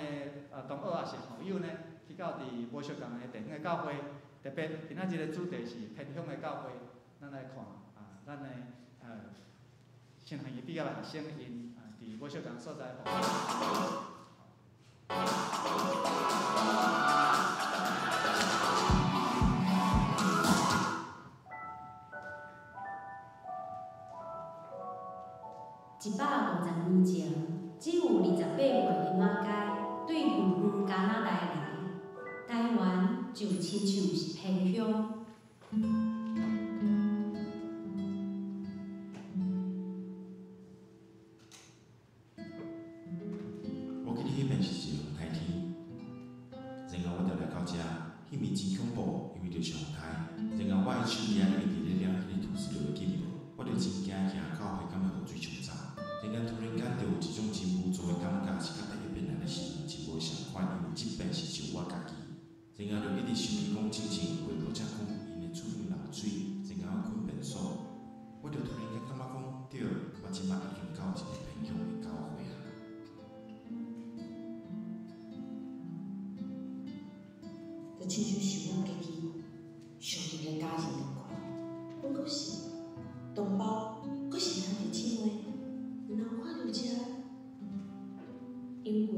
同学也是校友呢，去到伫无相仝的地方的教会，特别今仔日的主题是偏乡的教会，咱来看咱的神学院毕业的学生𪜶伫无相仝所在。150年前，只有28岁的马偕对远远加拿大来，台湾就亲像是偏乡。我记得彼遍是一个风台天，然后我就来到遮，彼暝真恐怖，因为就是风台。然后我的手机仔就一直咧掠彼个土石流的警报，我就真惊行到会敢会予水冲走。然后突然间就有一种真无助的感觉，是佮第一遍来的时阵真无仝款，因为这遍是只有我家己。然后就一直想起讲之前有话者讲𪜶的厝边漏水，然后困便所，我就突然间感觉讲，对，我这摆已经到一个偏乡的教会啊。就亲像是阮家己上帝的家人仝款，阮阁是同胞，阁是兄弟姊妹。然后看著遮阴云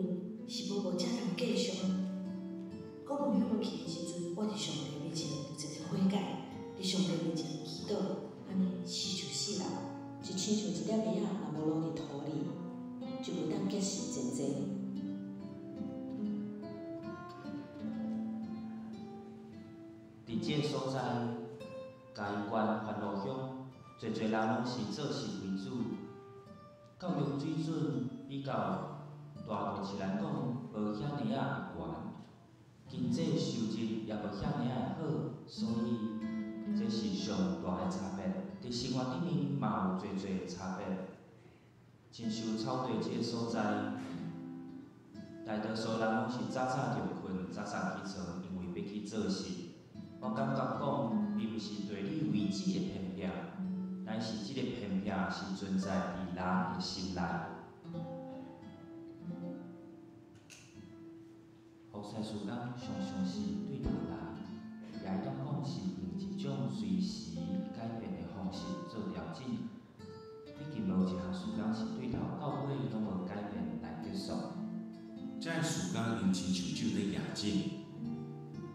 是无遮通继续。讲有遐落去的时阵，我伫上帝面前就一个悔改，伫上帝面前祈祷，按呢死就死啦，就亲像一粒麦仔，若无落伫土里，就袂当结实真济。伫这个所在，嘉义县番路乡，济济人拢是做事为主，教育水准比较大都市来讲无遐尔仔悬，经济收入也无遐尔仔好，所以这是上大的差别。伫生活顶面嘛有济济差别。亲像草地这个所在，大多数人拢是早早就睏，早早起床，因为欲去做事。我感觉讲，并毋是地理位置的偏僻，乃是这个偏僻是存在伫人的心内。服侍事工常常是对头来，也会当讲是用一种随时改变的方式做调整。毕竟无一项事工是对头到尾拢无改变来结束。这个事工𪜶亲像酒咧夜景，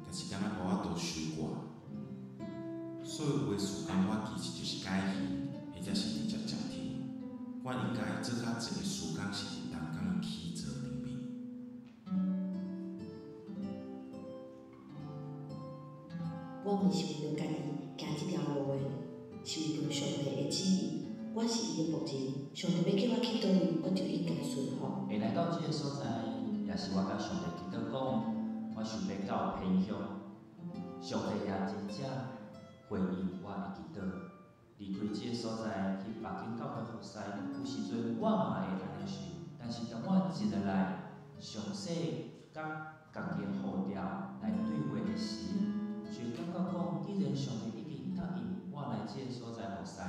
但是敢若无法度收割。所以有的事工我其实就是改行，或者是直接暂停。我应该做较济的事工是伫同工的起座顶面。我毋是为著家己行这条路的，是为著上帝的旨意。我是伊的仆人，上帝欲叫我去佗位，我就应该顺服。会来到这个所在，也是我佮上帝祈祷讲，我想欲到偏乡，上帝也真正回应我的祈祷。离开这个所在去别间教会服侍，有时阵我嘛会按呢想，但是当我入落来，详细佮家己的呼召来对话的时，就感觉讲，既然上帝已经答应我来这个所在服侍，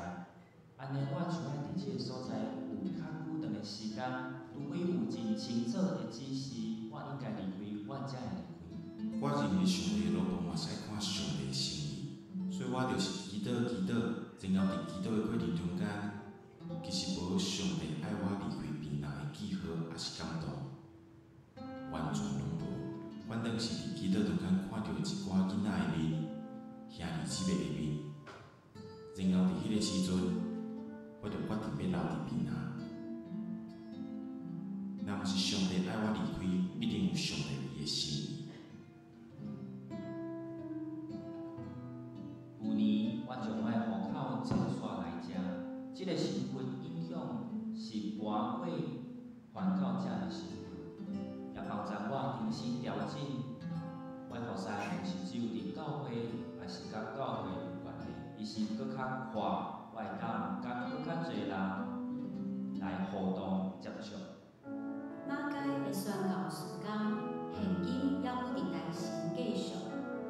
按呢我就爱伫这个所在有较久长的时间，除非有真清楚的指示，我应该离开，我才会离开。我认为上帝的路途嘛是爱看上帝的心意，所以我就是祈祷祈祷，然后伫祈祷的过程中间，其实无上帝爱我离开边人的记号，抑是感动，完全拢无。反正是伫祈祷中间看著一寡囡仔的面，兄弟姊妹的面，然后伫彼个时阵，我就决定欲留伫边仔。若毋是上帝愛我離開，一定有上帝伊的心意。舊年我將我的戶口遷徙來遮，這个身份影響是搬過傳教者的身份，也幫助我重新調整。我的服侍毋是只有佇教會，也是佮教會有關係，伊是閣較闊，我會當佮閣較濟人來互動接觸。馬偕的宣教事工，現今猶閣佇台神繼續，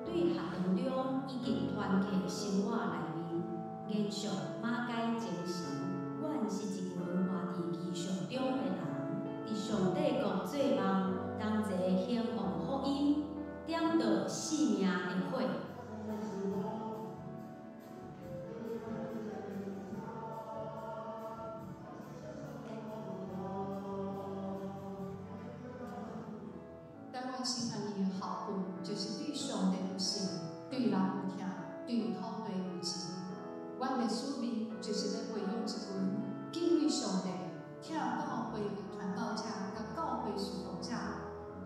對學堂中以及團契生活內面，延續馬偕精神。阮是一群活佇異象中的人，佇上帝國做夢，同齊興旺福音，點著生命的火。台灣神學院的校訓就是對上帝有信，對人有疼，對土地有情。阮的使命就是欲培養一群敬畏上帝、疼教會的傳道者佮教會事奉者，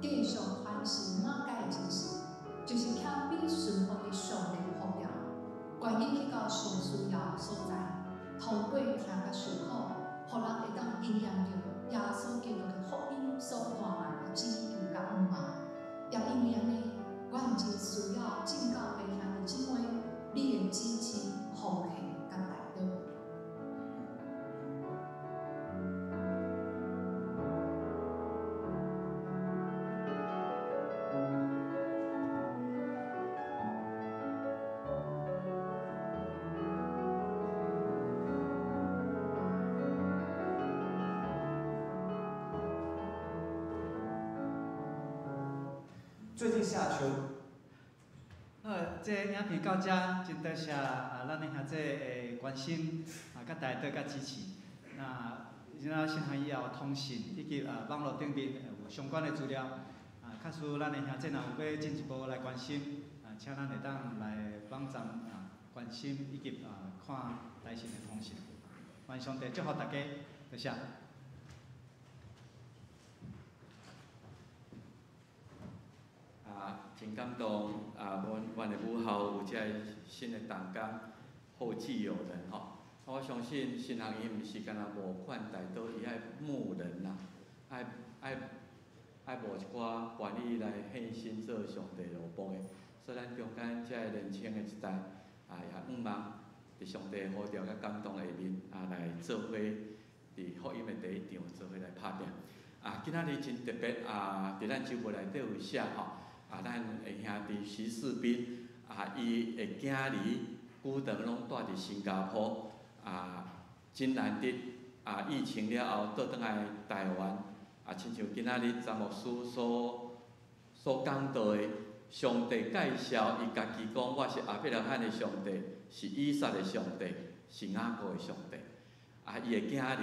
繼續傳承馬偕的精神，就是謙卑順服佇上帝的呼召，願意去到上需要的所在，通過疼佮受苦，予人會當經驗著耶穌基督的福音所帶來的拯救佮盼望。也因為按呢，阮真需要正教會兄弟姊妹你的支持、奉獻佮代禱。最近夏秋，好，這個影片到遮，真多謝啊，咱的兄弟的關心啊，佮代禱佮支持。那咱新學以後通訊以及啊網路頂面有相關的資料，啊，假使咱的兄弟若有欲進一步來關心，啊，請咱會當來網站啊關心以及啊看台神的通訊。願上帝祝福大家，多謝。啊，真感動啊！阮的母校有這個新的同工，後繼有人吼。我相信神學院毋是干焦募款代禱，伊愛募人啦，愛募一寡願意來獻身做上帝奴僕的。所以咱中間這个年輕的一代啊，也向望佇上帝呼召佮感動下面啊，來做伙佇福音的第一場做伙來拍拚。啊，今仔日真特別啊，佇咱周報內底有寫吼。啊，咱的兄弟徐世斌啊，伊的囝兒久長攏蹛佇新加坡，啊，真難得啊！疫情了後倒轉來台灣，啊，親像今仔日詹牧師所講到的，上帝介紹伊家己講，我是亞伯拉罕的上帝，是以撒的上帝，是雅各的上帝。啊，伊的囝兒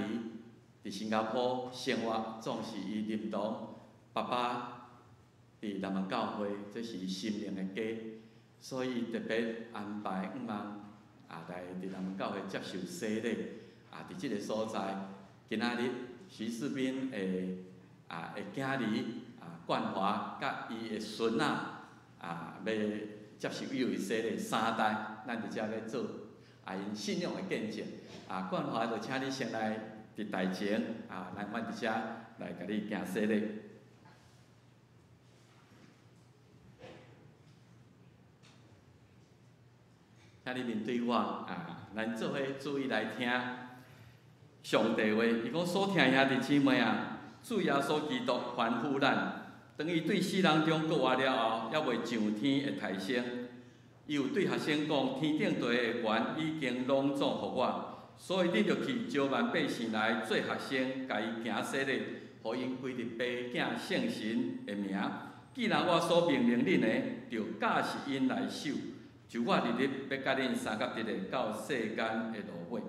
佇新加坡生活，總是伊認同爸爸。佇南門教會，這是伊心靈的家，所以特別安排向望啊來佇南門教會接受洗禮。啊，佇這个所在，今仔日徐世斌的啊的囝兒啊冠華佮伊的孫仔啊，欲接受伊位洗禮三代，咱佇遮欲做啊𪜶信仰的見證。啊，冠華就請你先來佇台前啊，來阮佇遮來共你行洗禮。請你面對我啊，咱做伙注意來聽上帝話。伊講所聽兄弟姊妹啊，主耶穌基督吩咐咱，當伊對死人中復活了後，猶未上天的提升，伊有對學生講：天頂地的權已經攏總予我，所以恁著去招萬百姓來做學生，共伊行洗禮，予𪜶歸入父子聖神的名。既然我所命令恁的，就教示𪜶來守。就我日日欲佮恁相佮佇咧到世間的落尾。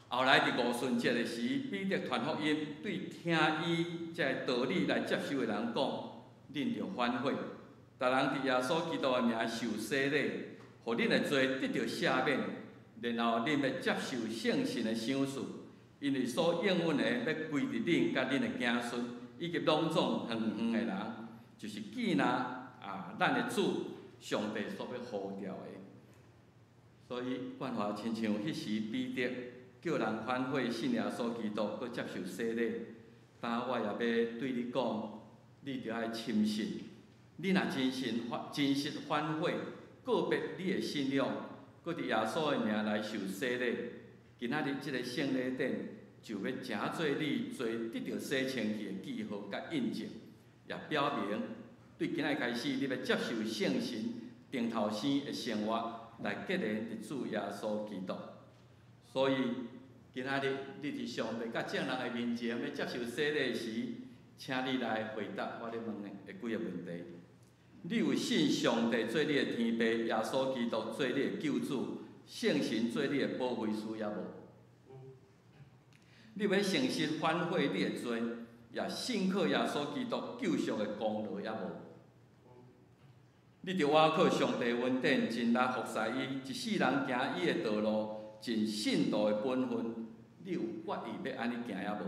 後來佇五旬節的時，彼得傳福音，對聽伊這个道理來接受的人講：恁著反悔，逐人佇耶穌基督的名受洗禮，予恁的罪得著赦免，然後恁欲接受聖神的賞賜。因為所應允的欲歸佇恁佮恁的子孫，以及攏總遠遠的人，就是見若啊，咱的主上帝所欲呼召的。所以，冠華親像彼時彼得叫人反悔信耶穌基督，閣接受洗禮。但我也欲對你講，你著愛深信，你若真心真實反悔，告別你的信仰，閣佇耶穌的名來受洗禮，今仔日這个聖禮典就欲成做你罪得著洗清氣的記號佮印證，也表明對今仔日開始，你欲接受聖神重頭生的生活。來結連佇主耶穌基督，所以今仔日你佇上帝佮眾人的面前欲接受洗禮時，請你來回答我咧問的幾个問題。你有信上帝做你的天父，耶穌基督做你的救主，聖神做你的保惠師抑無？你欲誠實反悔你的罪，也信靠耶穌基督救贖的功勞抑無？你著倚靠上帝恩典，盡力服侍伊，一世人行伊的道路，盡信徒的本分。你有決意欲按呢行抑無？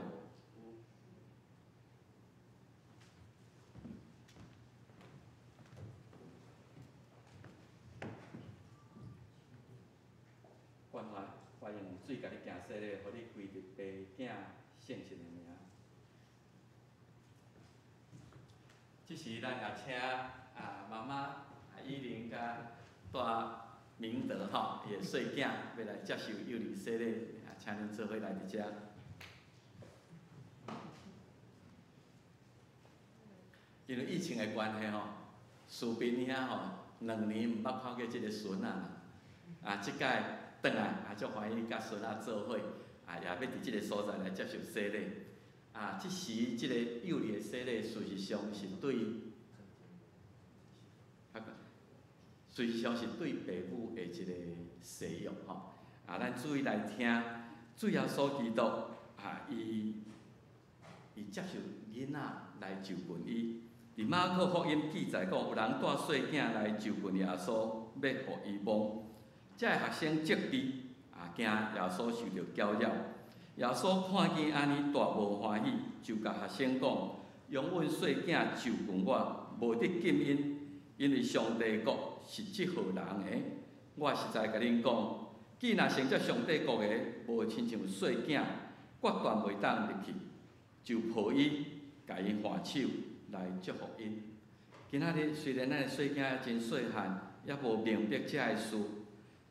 冠華，我用水共你行洗禮，予你歸佇父囝聖神的名。這時，咱也請啊媽媽啊以玲佮大明德吼，伊的細囝欲來接受幼兒洗禮，啊，請恁做伙來佇遮。因為疫情的關係吼，士兵兄吼2年毋捌看過這个孫仔啦，啊，這擺轉來啊，足歡喜佮孫仔做伙，啊，也欲佇這个所在來接受洗禮。啊，這時這个幼兒的洗禮，事實上是對，事實上是對爸母的一个誓約吼。啊，咱注意來聽，主耶穌基督啊，伊接受囡仔來就近伊。佇馬可福音記載講，有人帶細囝來就近耶穌，欲予伊摸。這个學生責備，啊，驚耶穌受著攪擾。耶穌看見按呢，大無歡喜，就共學生講：容阮細囝就近我，無得禁𪜶，因為上帝國是這號人的。我實在共恁講，既若承接上帝國的，無親像細囝，決斷袂當入去。就抱伊，共𪜶挽手來祝福𪜶。今仔日雖然咱的細囝真細漢，猶無明白這个事，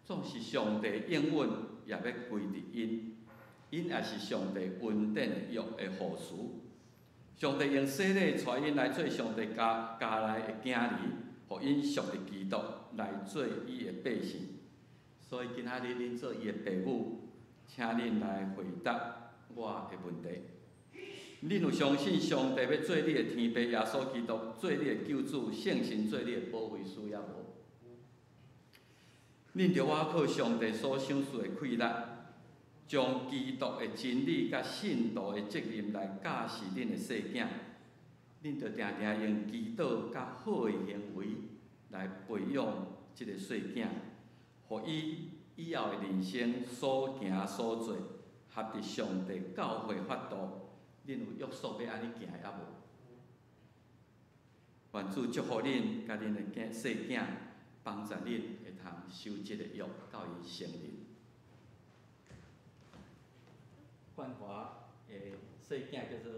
總是上帝應允，也欲歸佇𪜶。𪜶也是上帝恩典的約的護持。上帝用洗禮帶𪜶來做上帝家家內的囝兒，予𪜶屬佇基督來做伊的百姓。所以今仔日恁做伊的爸母，請恁來回答我的問題。恁有相信上帝欲做你的天父，耶穌基督做你的救主，聖神做你的保惠師抑無？恁著倚靠上帝所賞賜的氣力，將基督的真理佮信徒的責任來教示恁的細囝，恁著定定用祈禱佮好的行為來培養這个細囝，予伊以後的人生所行所做，合佇上帝教誨法度。恁有約束欲按呢行抑無？願主祝福恁佮恁的囝細囝，幫助恁會通守這个約到𪜶成人。冠華的細囝叫做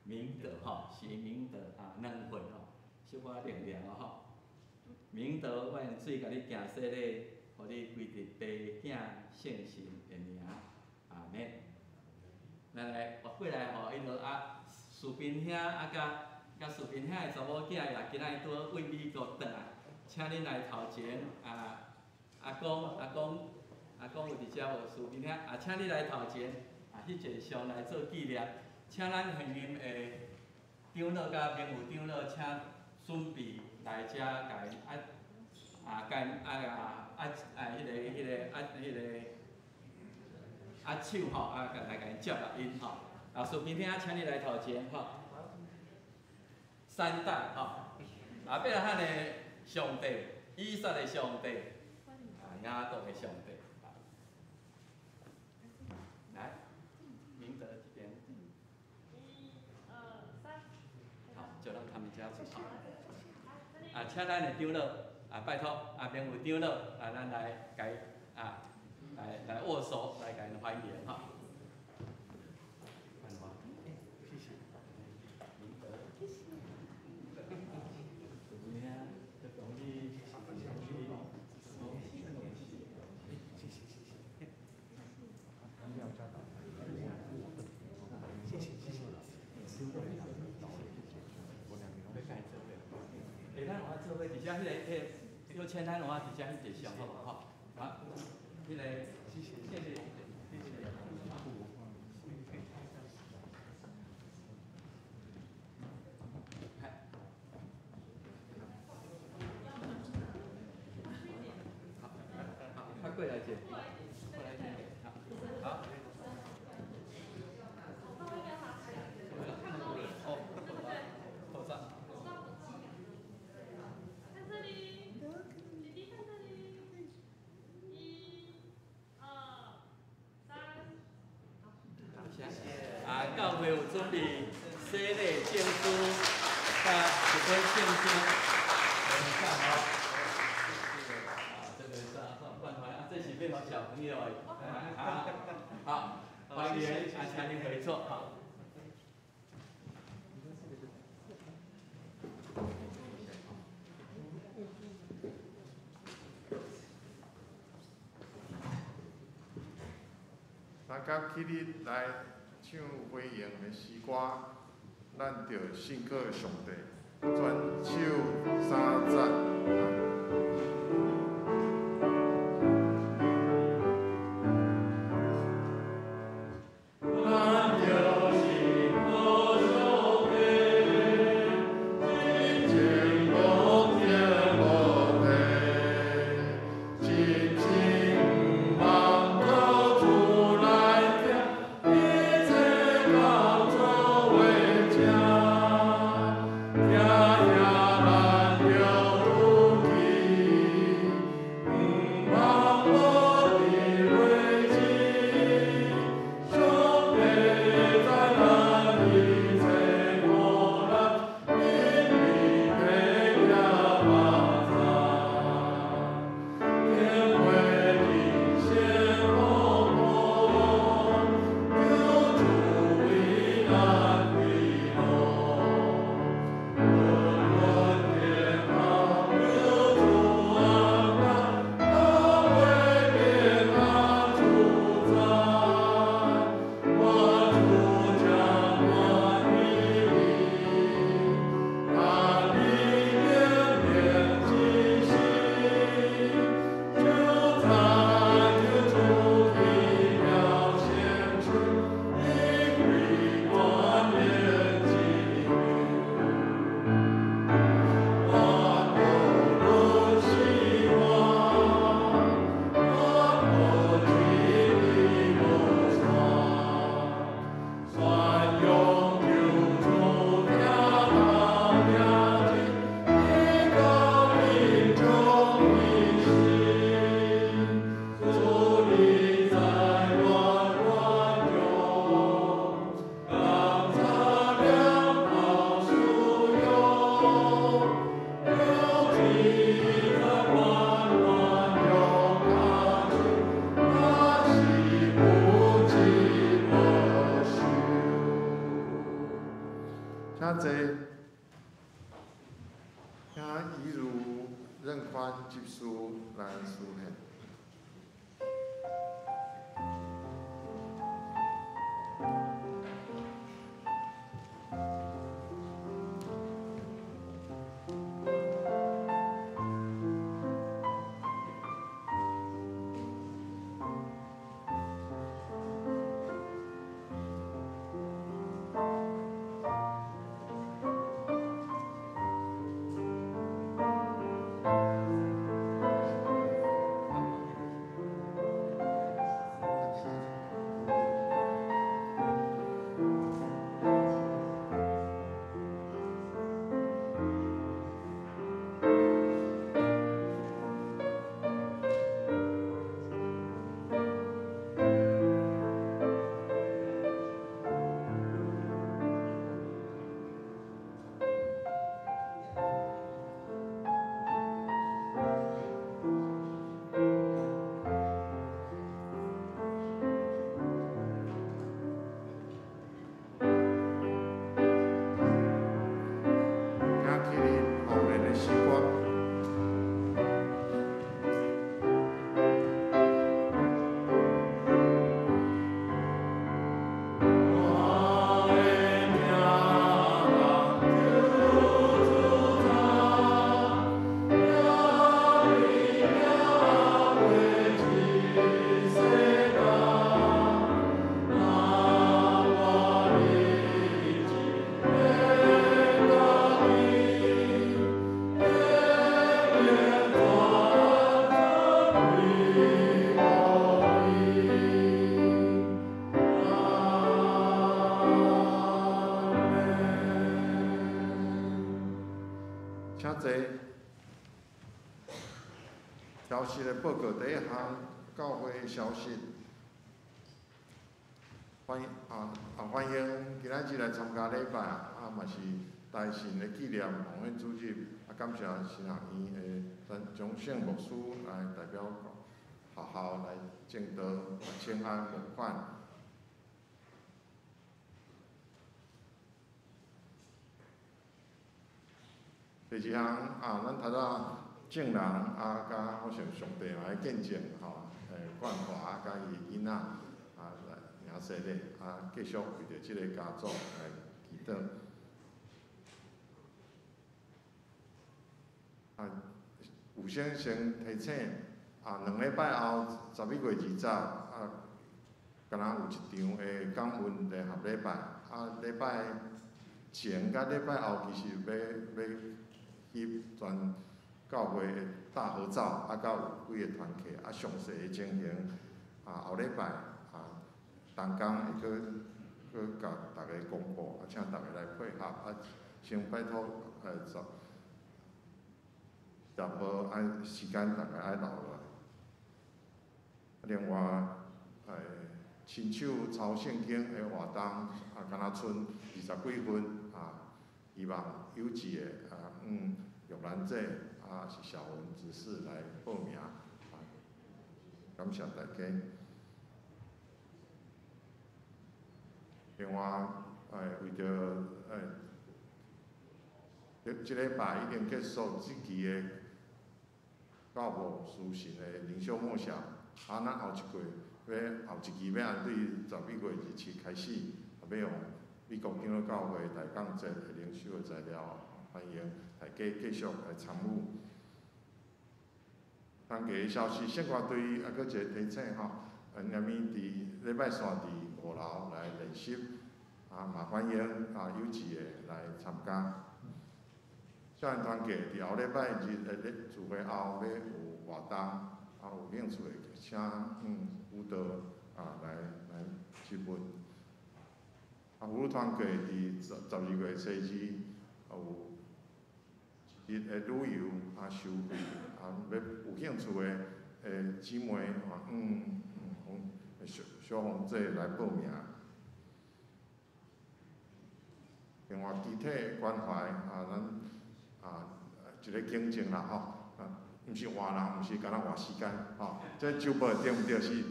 明德吼，是明德啊，2歲吼，小可靈靈哦吼。明德，我用水共你行洗禮，予你歸佇父囝聖神的名，阿們。來，活過來吼，𪜶就啊，士兵兄啊，佮士兵兄的查某囝也今仔日拄好為美國轉來，請恁來頭前啊，阿公有佇遮無？士兵兄啊，請你來頭前啊，翕一个相來做紀念。請咱現任的長老佮名譽長老，請準備來遮共𪜶啊啊，共𪜶啊啊啊彼个啊彼个啊手吼，啊，来共𪜶接落𪜶吼。啊，士兵兄，請你來頭前吼。三代吼，亞伯拉罕的上帝，以撒的上帝，啊，雅各的上帝。來，啊，請咱的長老啊，拜託啊，明有長老啊，咱來共啊，來握手，來共𪜶歡迎吼。迄個，有請咱有啊，佇遮翕一個相好無吼？啊，彼個，謝謝，謝謝。好，較過來者，過來者，好。好。哦，口罩。看這裡，弟弟看這裡，一、二、三。謝謝。啊，教會有準備洗禮證書，佮一本聖經，等下吼。啊，這個算算關懷啊，這是欲予小朋友的。啊，好，歡迎，啊，請您回座，好。咱甲起立來唱歡迎的詩歌，咱著信靠上帝，全手三讚。請以如任寬執事來書獻。消息的报告，第一项教会消息，欢迎啊啊欢迎今仔日来参加礼拜啊，嘛是大神的纪念王恩主日啊，感谢神学院的陈张胜牧师来代表学校来证道，请安募款。第二项啊，咱头拄证人啊，佮我想上帝嘛来见证吼，冠华佮伊囡仔啊来领洗礼啊，继续为著这个家族来祈祷。啊，有先先提醒啊，2礼拜后11月20啊，敢若有一场的感恩联合礼拜啊，礼拜前佮礼拜后其实欲翕全教会的大合照，啊，佮有几个团契，啊，详细的情形，啊，后礼拜啊，同工会阁阁共大家公布，啊，请大家来配合，啊，先拜托10号爱时间大家爱留落来。另外，亲手抄圣经的活动，啊，敢若賰20几份，啊，希望有志的啊，玉兰姐啊，是小文执事来报名，啊，感谢大家。另外，为著这礼拜已经结束这期的教牧书信的灵修默想，啊，咱后一季欲后一期欲按对11月27开始，欲用美国长老教会大讲节的灵修的材料，欢迎大家继续来参与。当地的消息，圣歌队犹阁一个提醒吼，下面伫礼拜三伫5楼来练习，啊，嘛欢迎啊有志的来参加。少年团契伫后礼拜日的礼聚会后欲有活动，啊，有兴趣的请辅导啊来询问。啊，妇女团契伫12月初2有一日的旅游啊收费，啊，欲有兴趣的姊妹啊，小小红姐来报名。另外，肢体关怀啊，咱啊一个见证啦吼，啊，毋是换人，毋是干焦换时间吼。这周报对毋对是，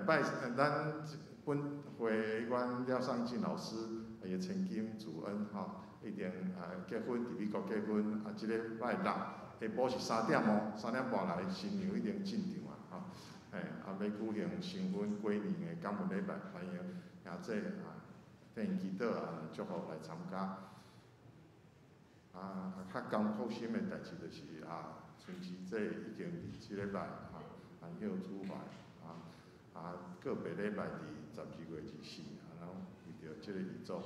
拜咱本会阮廖尚进老师伊的千金主恩吼，已经结婚，伫美国结婚，啊，这礼拜六下晡是3点哦，3点半来新娘已经进场啊，吼，啊，欲举行新婚归年的感恩礼拜，欢迎兄姊啊，替𪜶祈祷啊，祝福来参加。啊，较艰苦心的代志就是啊，孙子这已经伫这礼拜啊，安息主怀啊，啊，个别礼拜伫12月24，啊，咱为著这个遗嘱来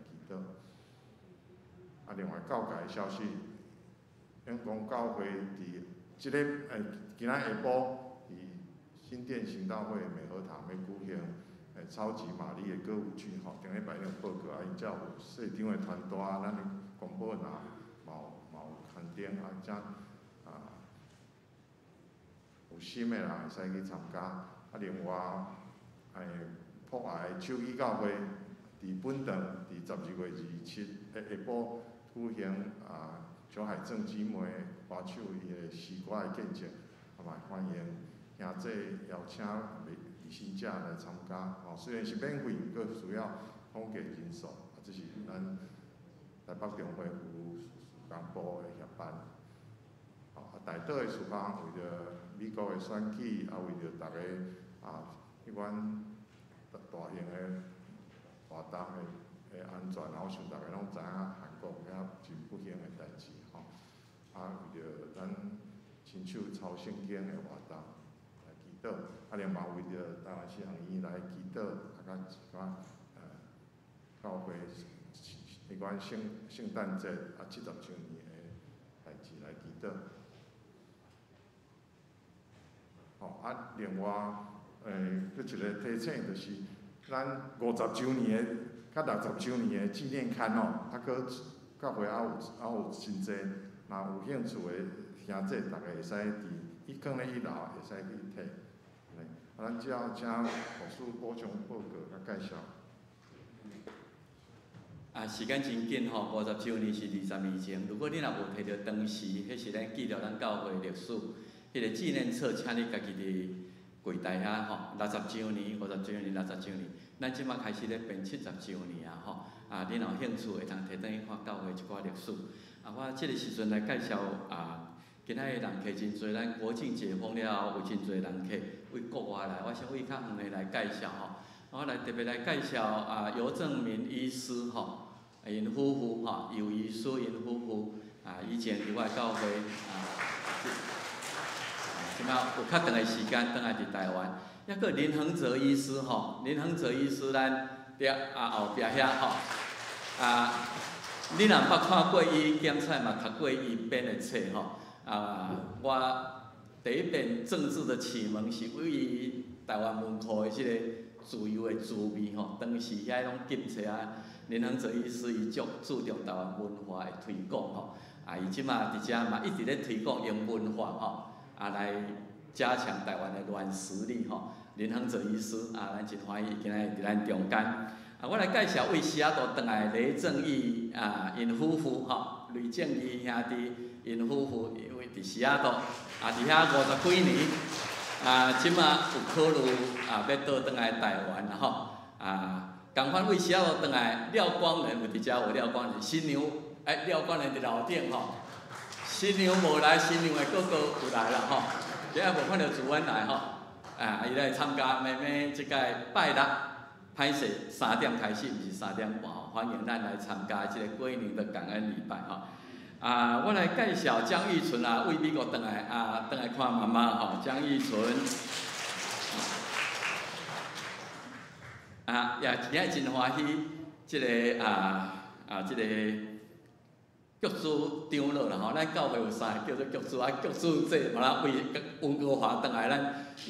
祈祷。啊，另外教界消息，永光教会伫这个今仔下晡伫新店行道会美和堂欲举行超级玛丽的歌舞剧吼，顶礼拜有报告啊，𪜶遮有细张的传单，咱的公报若嘛有刊登啊，遮啊有心的人会使去参加。啊，另外，博爱的手语教会伫本堂伫12月27下晡举行啊，小海正姊妹歌手伊的诗歌的见证，啊嘛欢迎兄姊邀请旅行者来参加。吼，虽然是免费，毋过需要统计人数，啊，这是咱台北中会有事工部的协办。吼，啊，大岛的事工为著美国的选举，啊，为著逐家啊，彼款大型的活动的安全，啊，我想逐家拢知影韩国遐真不幸的代志吼。啊，为著咱亲手抄圣经的活动来祈祷，啊，另外为著台湾神学院来祈祷，啊，佮一寡教会彼款圣诞节啊70周年的代志来祈祷。吼，啊，另外，阁一个提醒就是，咱50周年的佮60周年的纪念刊哦，啊，阁教会犹有真济若有兴趣的兄弟，逐家会使伫伊囥咧一楼，会使去提。啊，咱只好请牧师补充报告佮介绍。啊，时间真紧吼，50周年是20年前。如果你若无提著当时，彼是咱记录咱教会历史，彼个纪念册，请你家己伫柜台遐吼。60周年、50周年、60周年，咱这马开始咧编70周年啊吼。啊，你若有兴趣，会通提转去看教会一寡历史。啊，我这个时阵来介绍啊，今仔日人客真济，咱国境解封了后，有真济人客为国外来，我先为较远的来介绍吼。我来特别来介绍啊，尤正明医师吼。𪜶夫妇吼，尤医师𪜶夫妇啊，以前伫我的教会啊，这马有较长的时间转来伫台湾。抑阁林恒哲医师吼，林恒哲医师咱伫啊后壁遐吼，啊，你若捌看过伊检测嘛，读过伊编的册吼，啊，我第一遍政治的启蒙是位于台湾文库的这个自由的滋味吼，当时遐拢禁册啊。林恒哲医师伊足注重台湾文化的推广吼，啊，伊这马伫遮嘛一直咧推广用文化吼，啊来加强台湾的软实力吼。林恒哲医师啊，咱真欢喜伊今仔日伫咱中间。啊，我来介绍为西雅图转来雷正义啊，𪜶夫妇吼，雷正义兄弟𪜶夫妇因为伫西雅图啊，伫遐50几年，啊，这马有考虑啊，欲倒转来台湾啦吼，啊。仝款为西雅图转来廖光仁有伫遮无？廖光仁新娘，哎，廖光仁伫楼顶吼。新娘无来，新娘的哥哥有来啦吼。今仔无看著主恩来吼，啊，伊来参加妹妹这届拜六，歹势3点开始，毋是3点半吼。欢迎咱来参加这个过年的感恩礼拜吼。啊，我来介绍江玉纯啊，为美国转来啊，转来看妈妈吼，江玉纯。啊，也今仔真欢喜，这个这个玉珠长老啦吼，咱教会有三个叫做玉珠啊，玉珠这嘛啦为温哥华转来，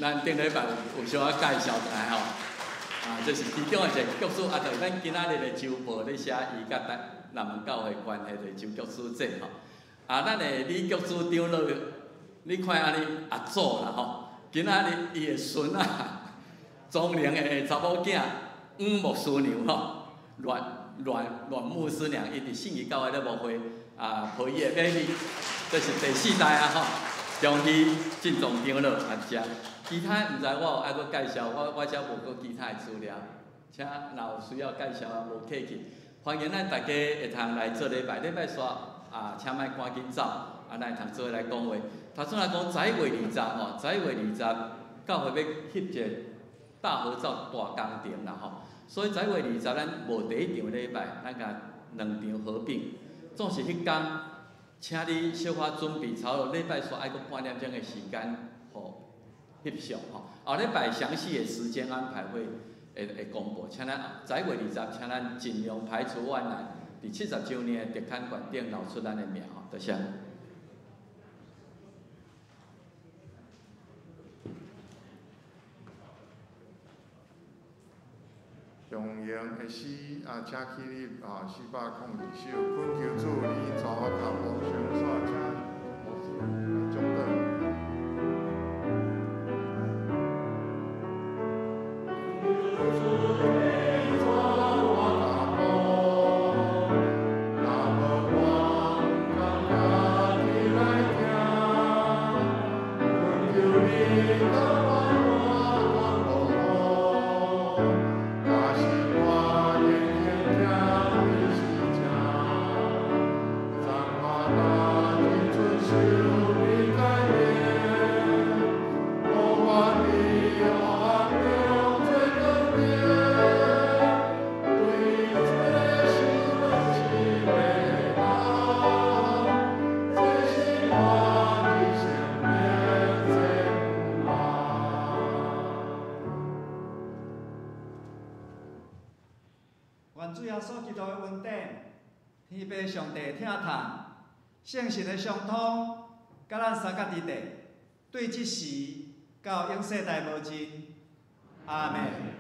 咱顶礼拜有小可介绍转来吼。啊，这是其中的一个玉珠啊，就是咱今仔日的周报咧写伊佮台南门教会关系的周玉珠这吼。啊，咱的李玉珠长老，你看按呢阿祖啦吼，今仔日伊的孙仔，庄玲的查某囝。黄牧师娘吼，阮牧师娘，伊伫信义教会咧牧会啊，抱伊的 baby，这是第四代啊吼，恭喜进总长老啊遮，其他毋知我有爱阁介绍，我遮无阁其他的资料，请若有需要介绍啊，无客气，欢迎咱大家会通来做礼拜，礼拜煞啊，请莫赶紧走，啊，咱会通做伙来讲话。头先来讲11月20吼，11月20，教会欲翕一个大合照大工程啦吼。所以11月20，咱无第一场礼拜，咱共两场合并。总是彼工，请你小可准备，差不多礼拜煞爱阁半点钟的时间，予翕相吼。后礼拜详细的时间安排会公布，请咱11月20，请咱尽量排除万难，伫70周年的特刊馆顶留出咱的名吼，多谢。荣荣的诗啊，请起立啊，402首，恳求主你带我脚步，上煞请牧师来掌导。天父上帝疼痛，圣神的相通，佮咱相佮伫地，对这时到永世代无尽。阿们。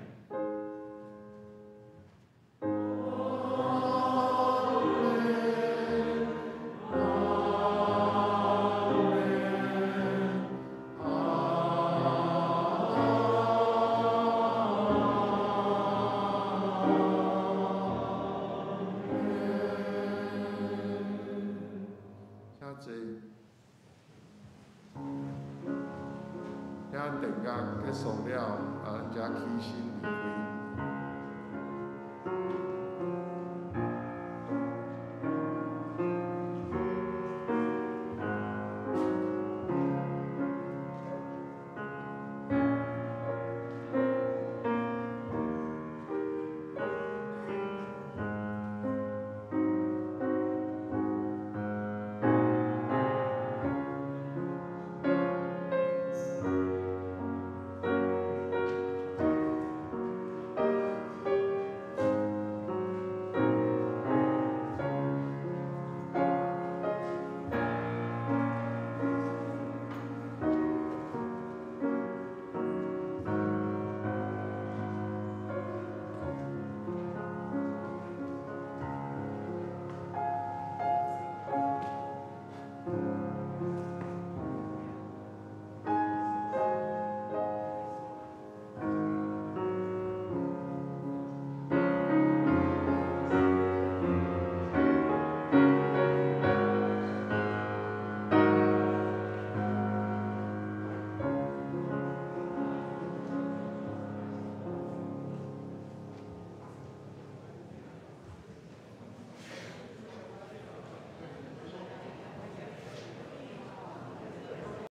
咱电工结束了，啊，咱才起身离开。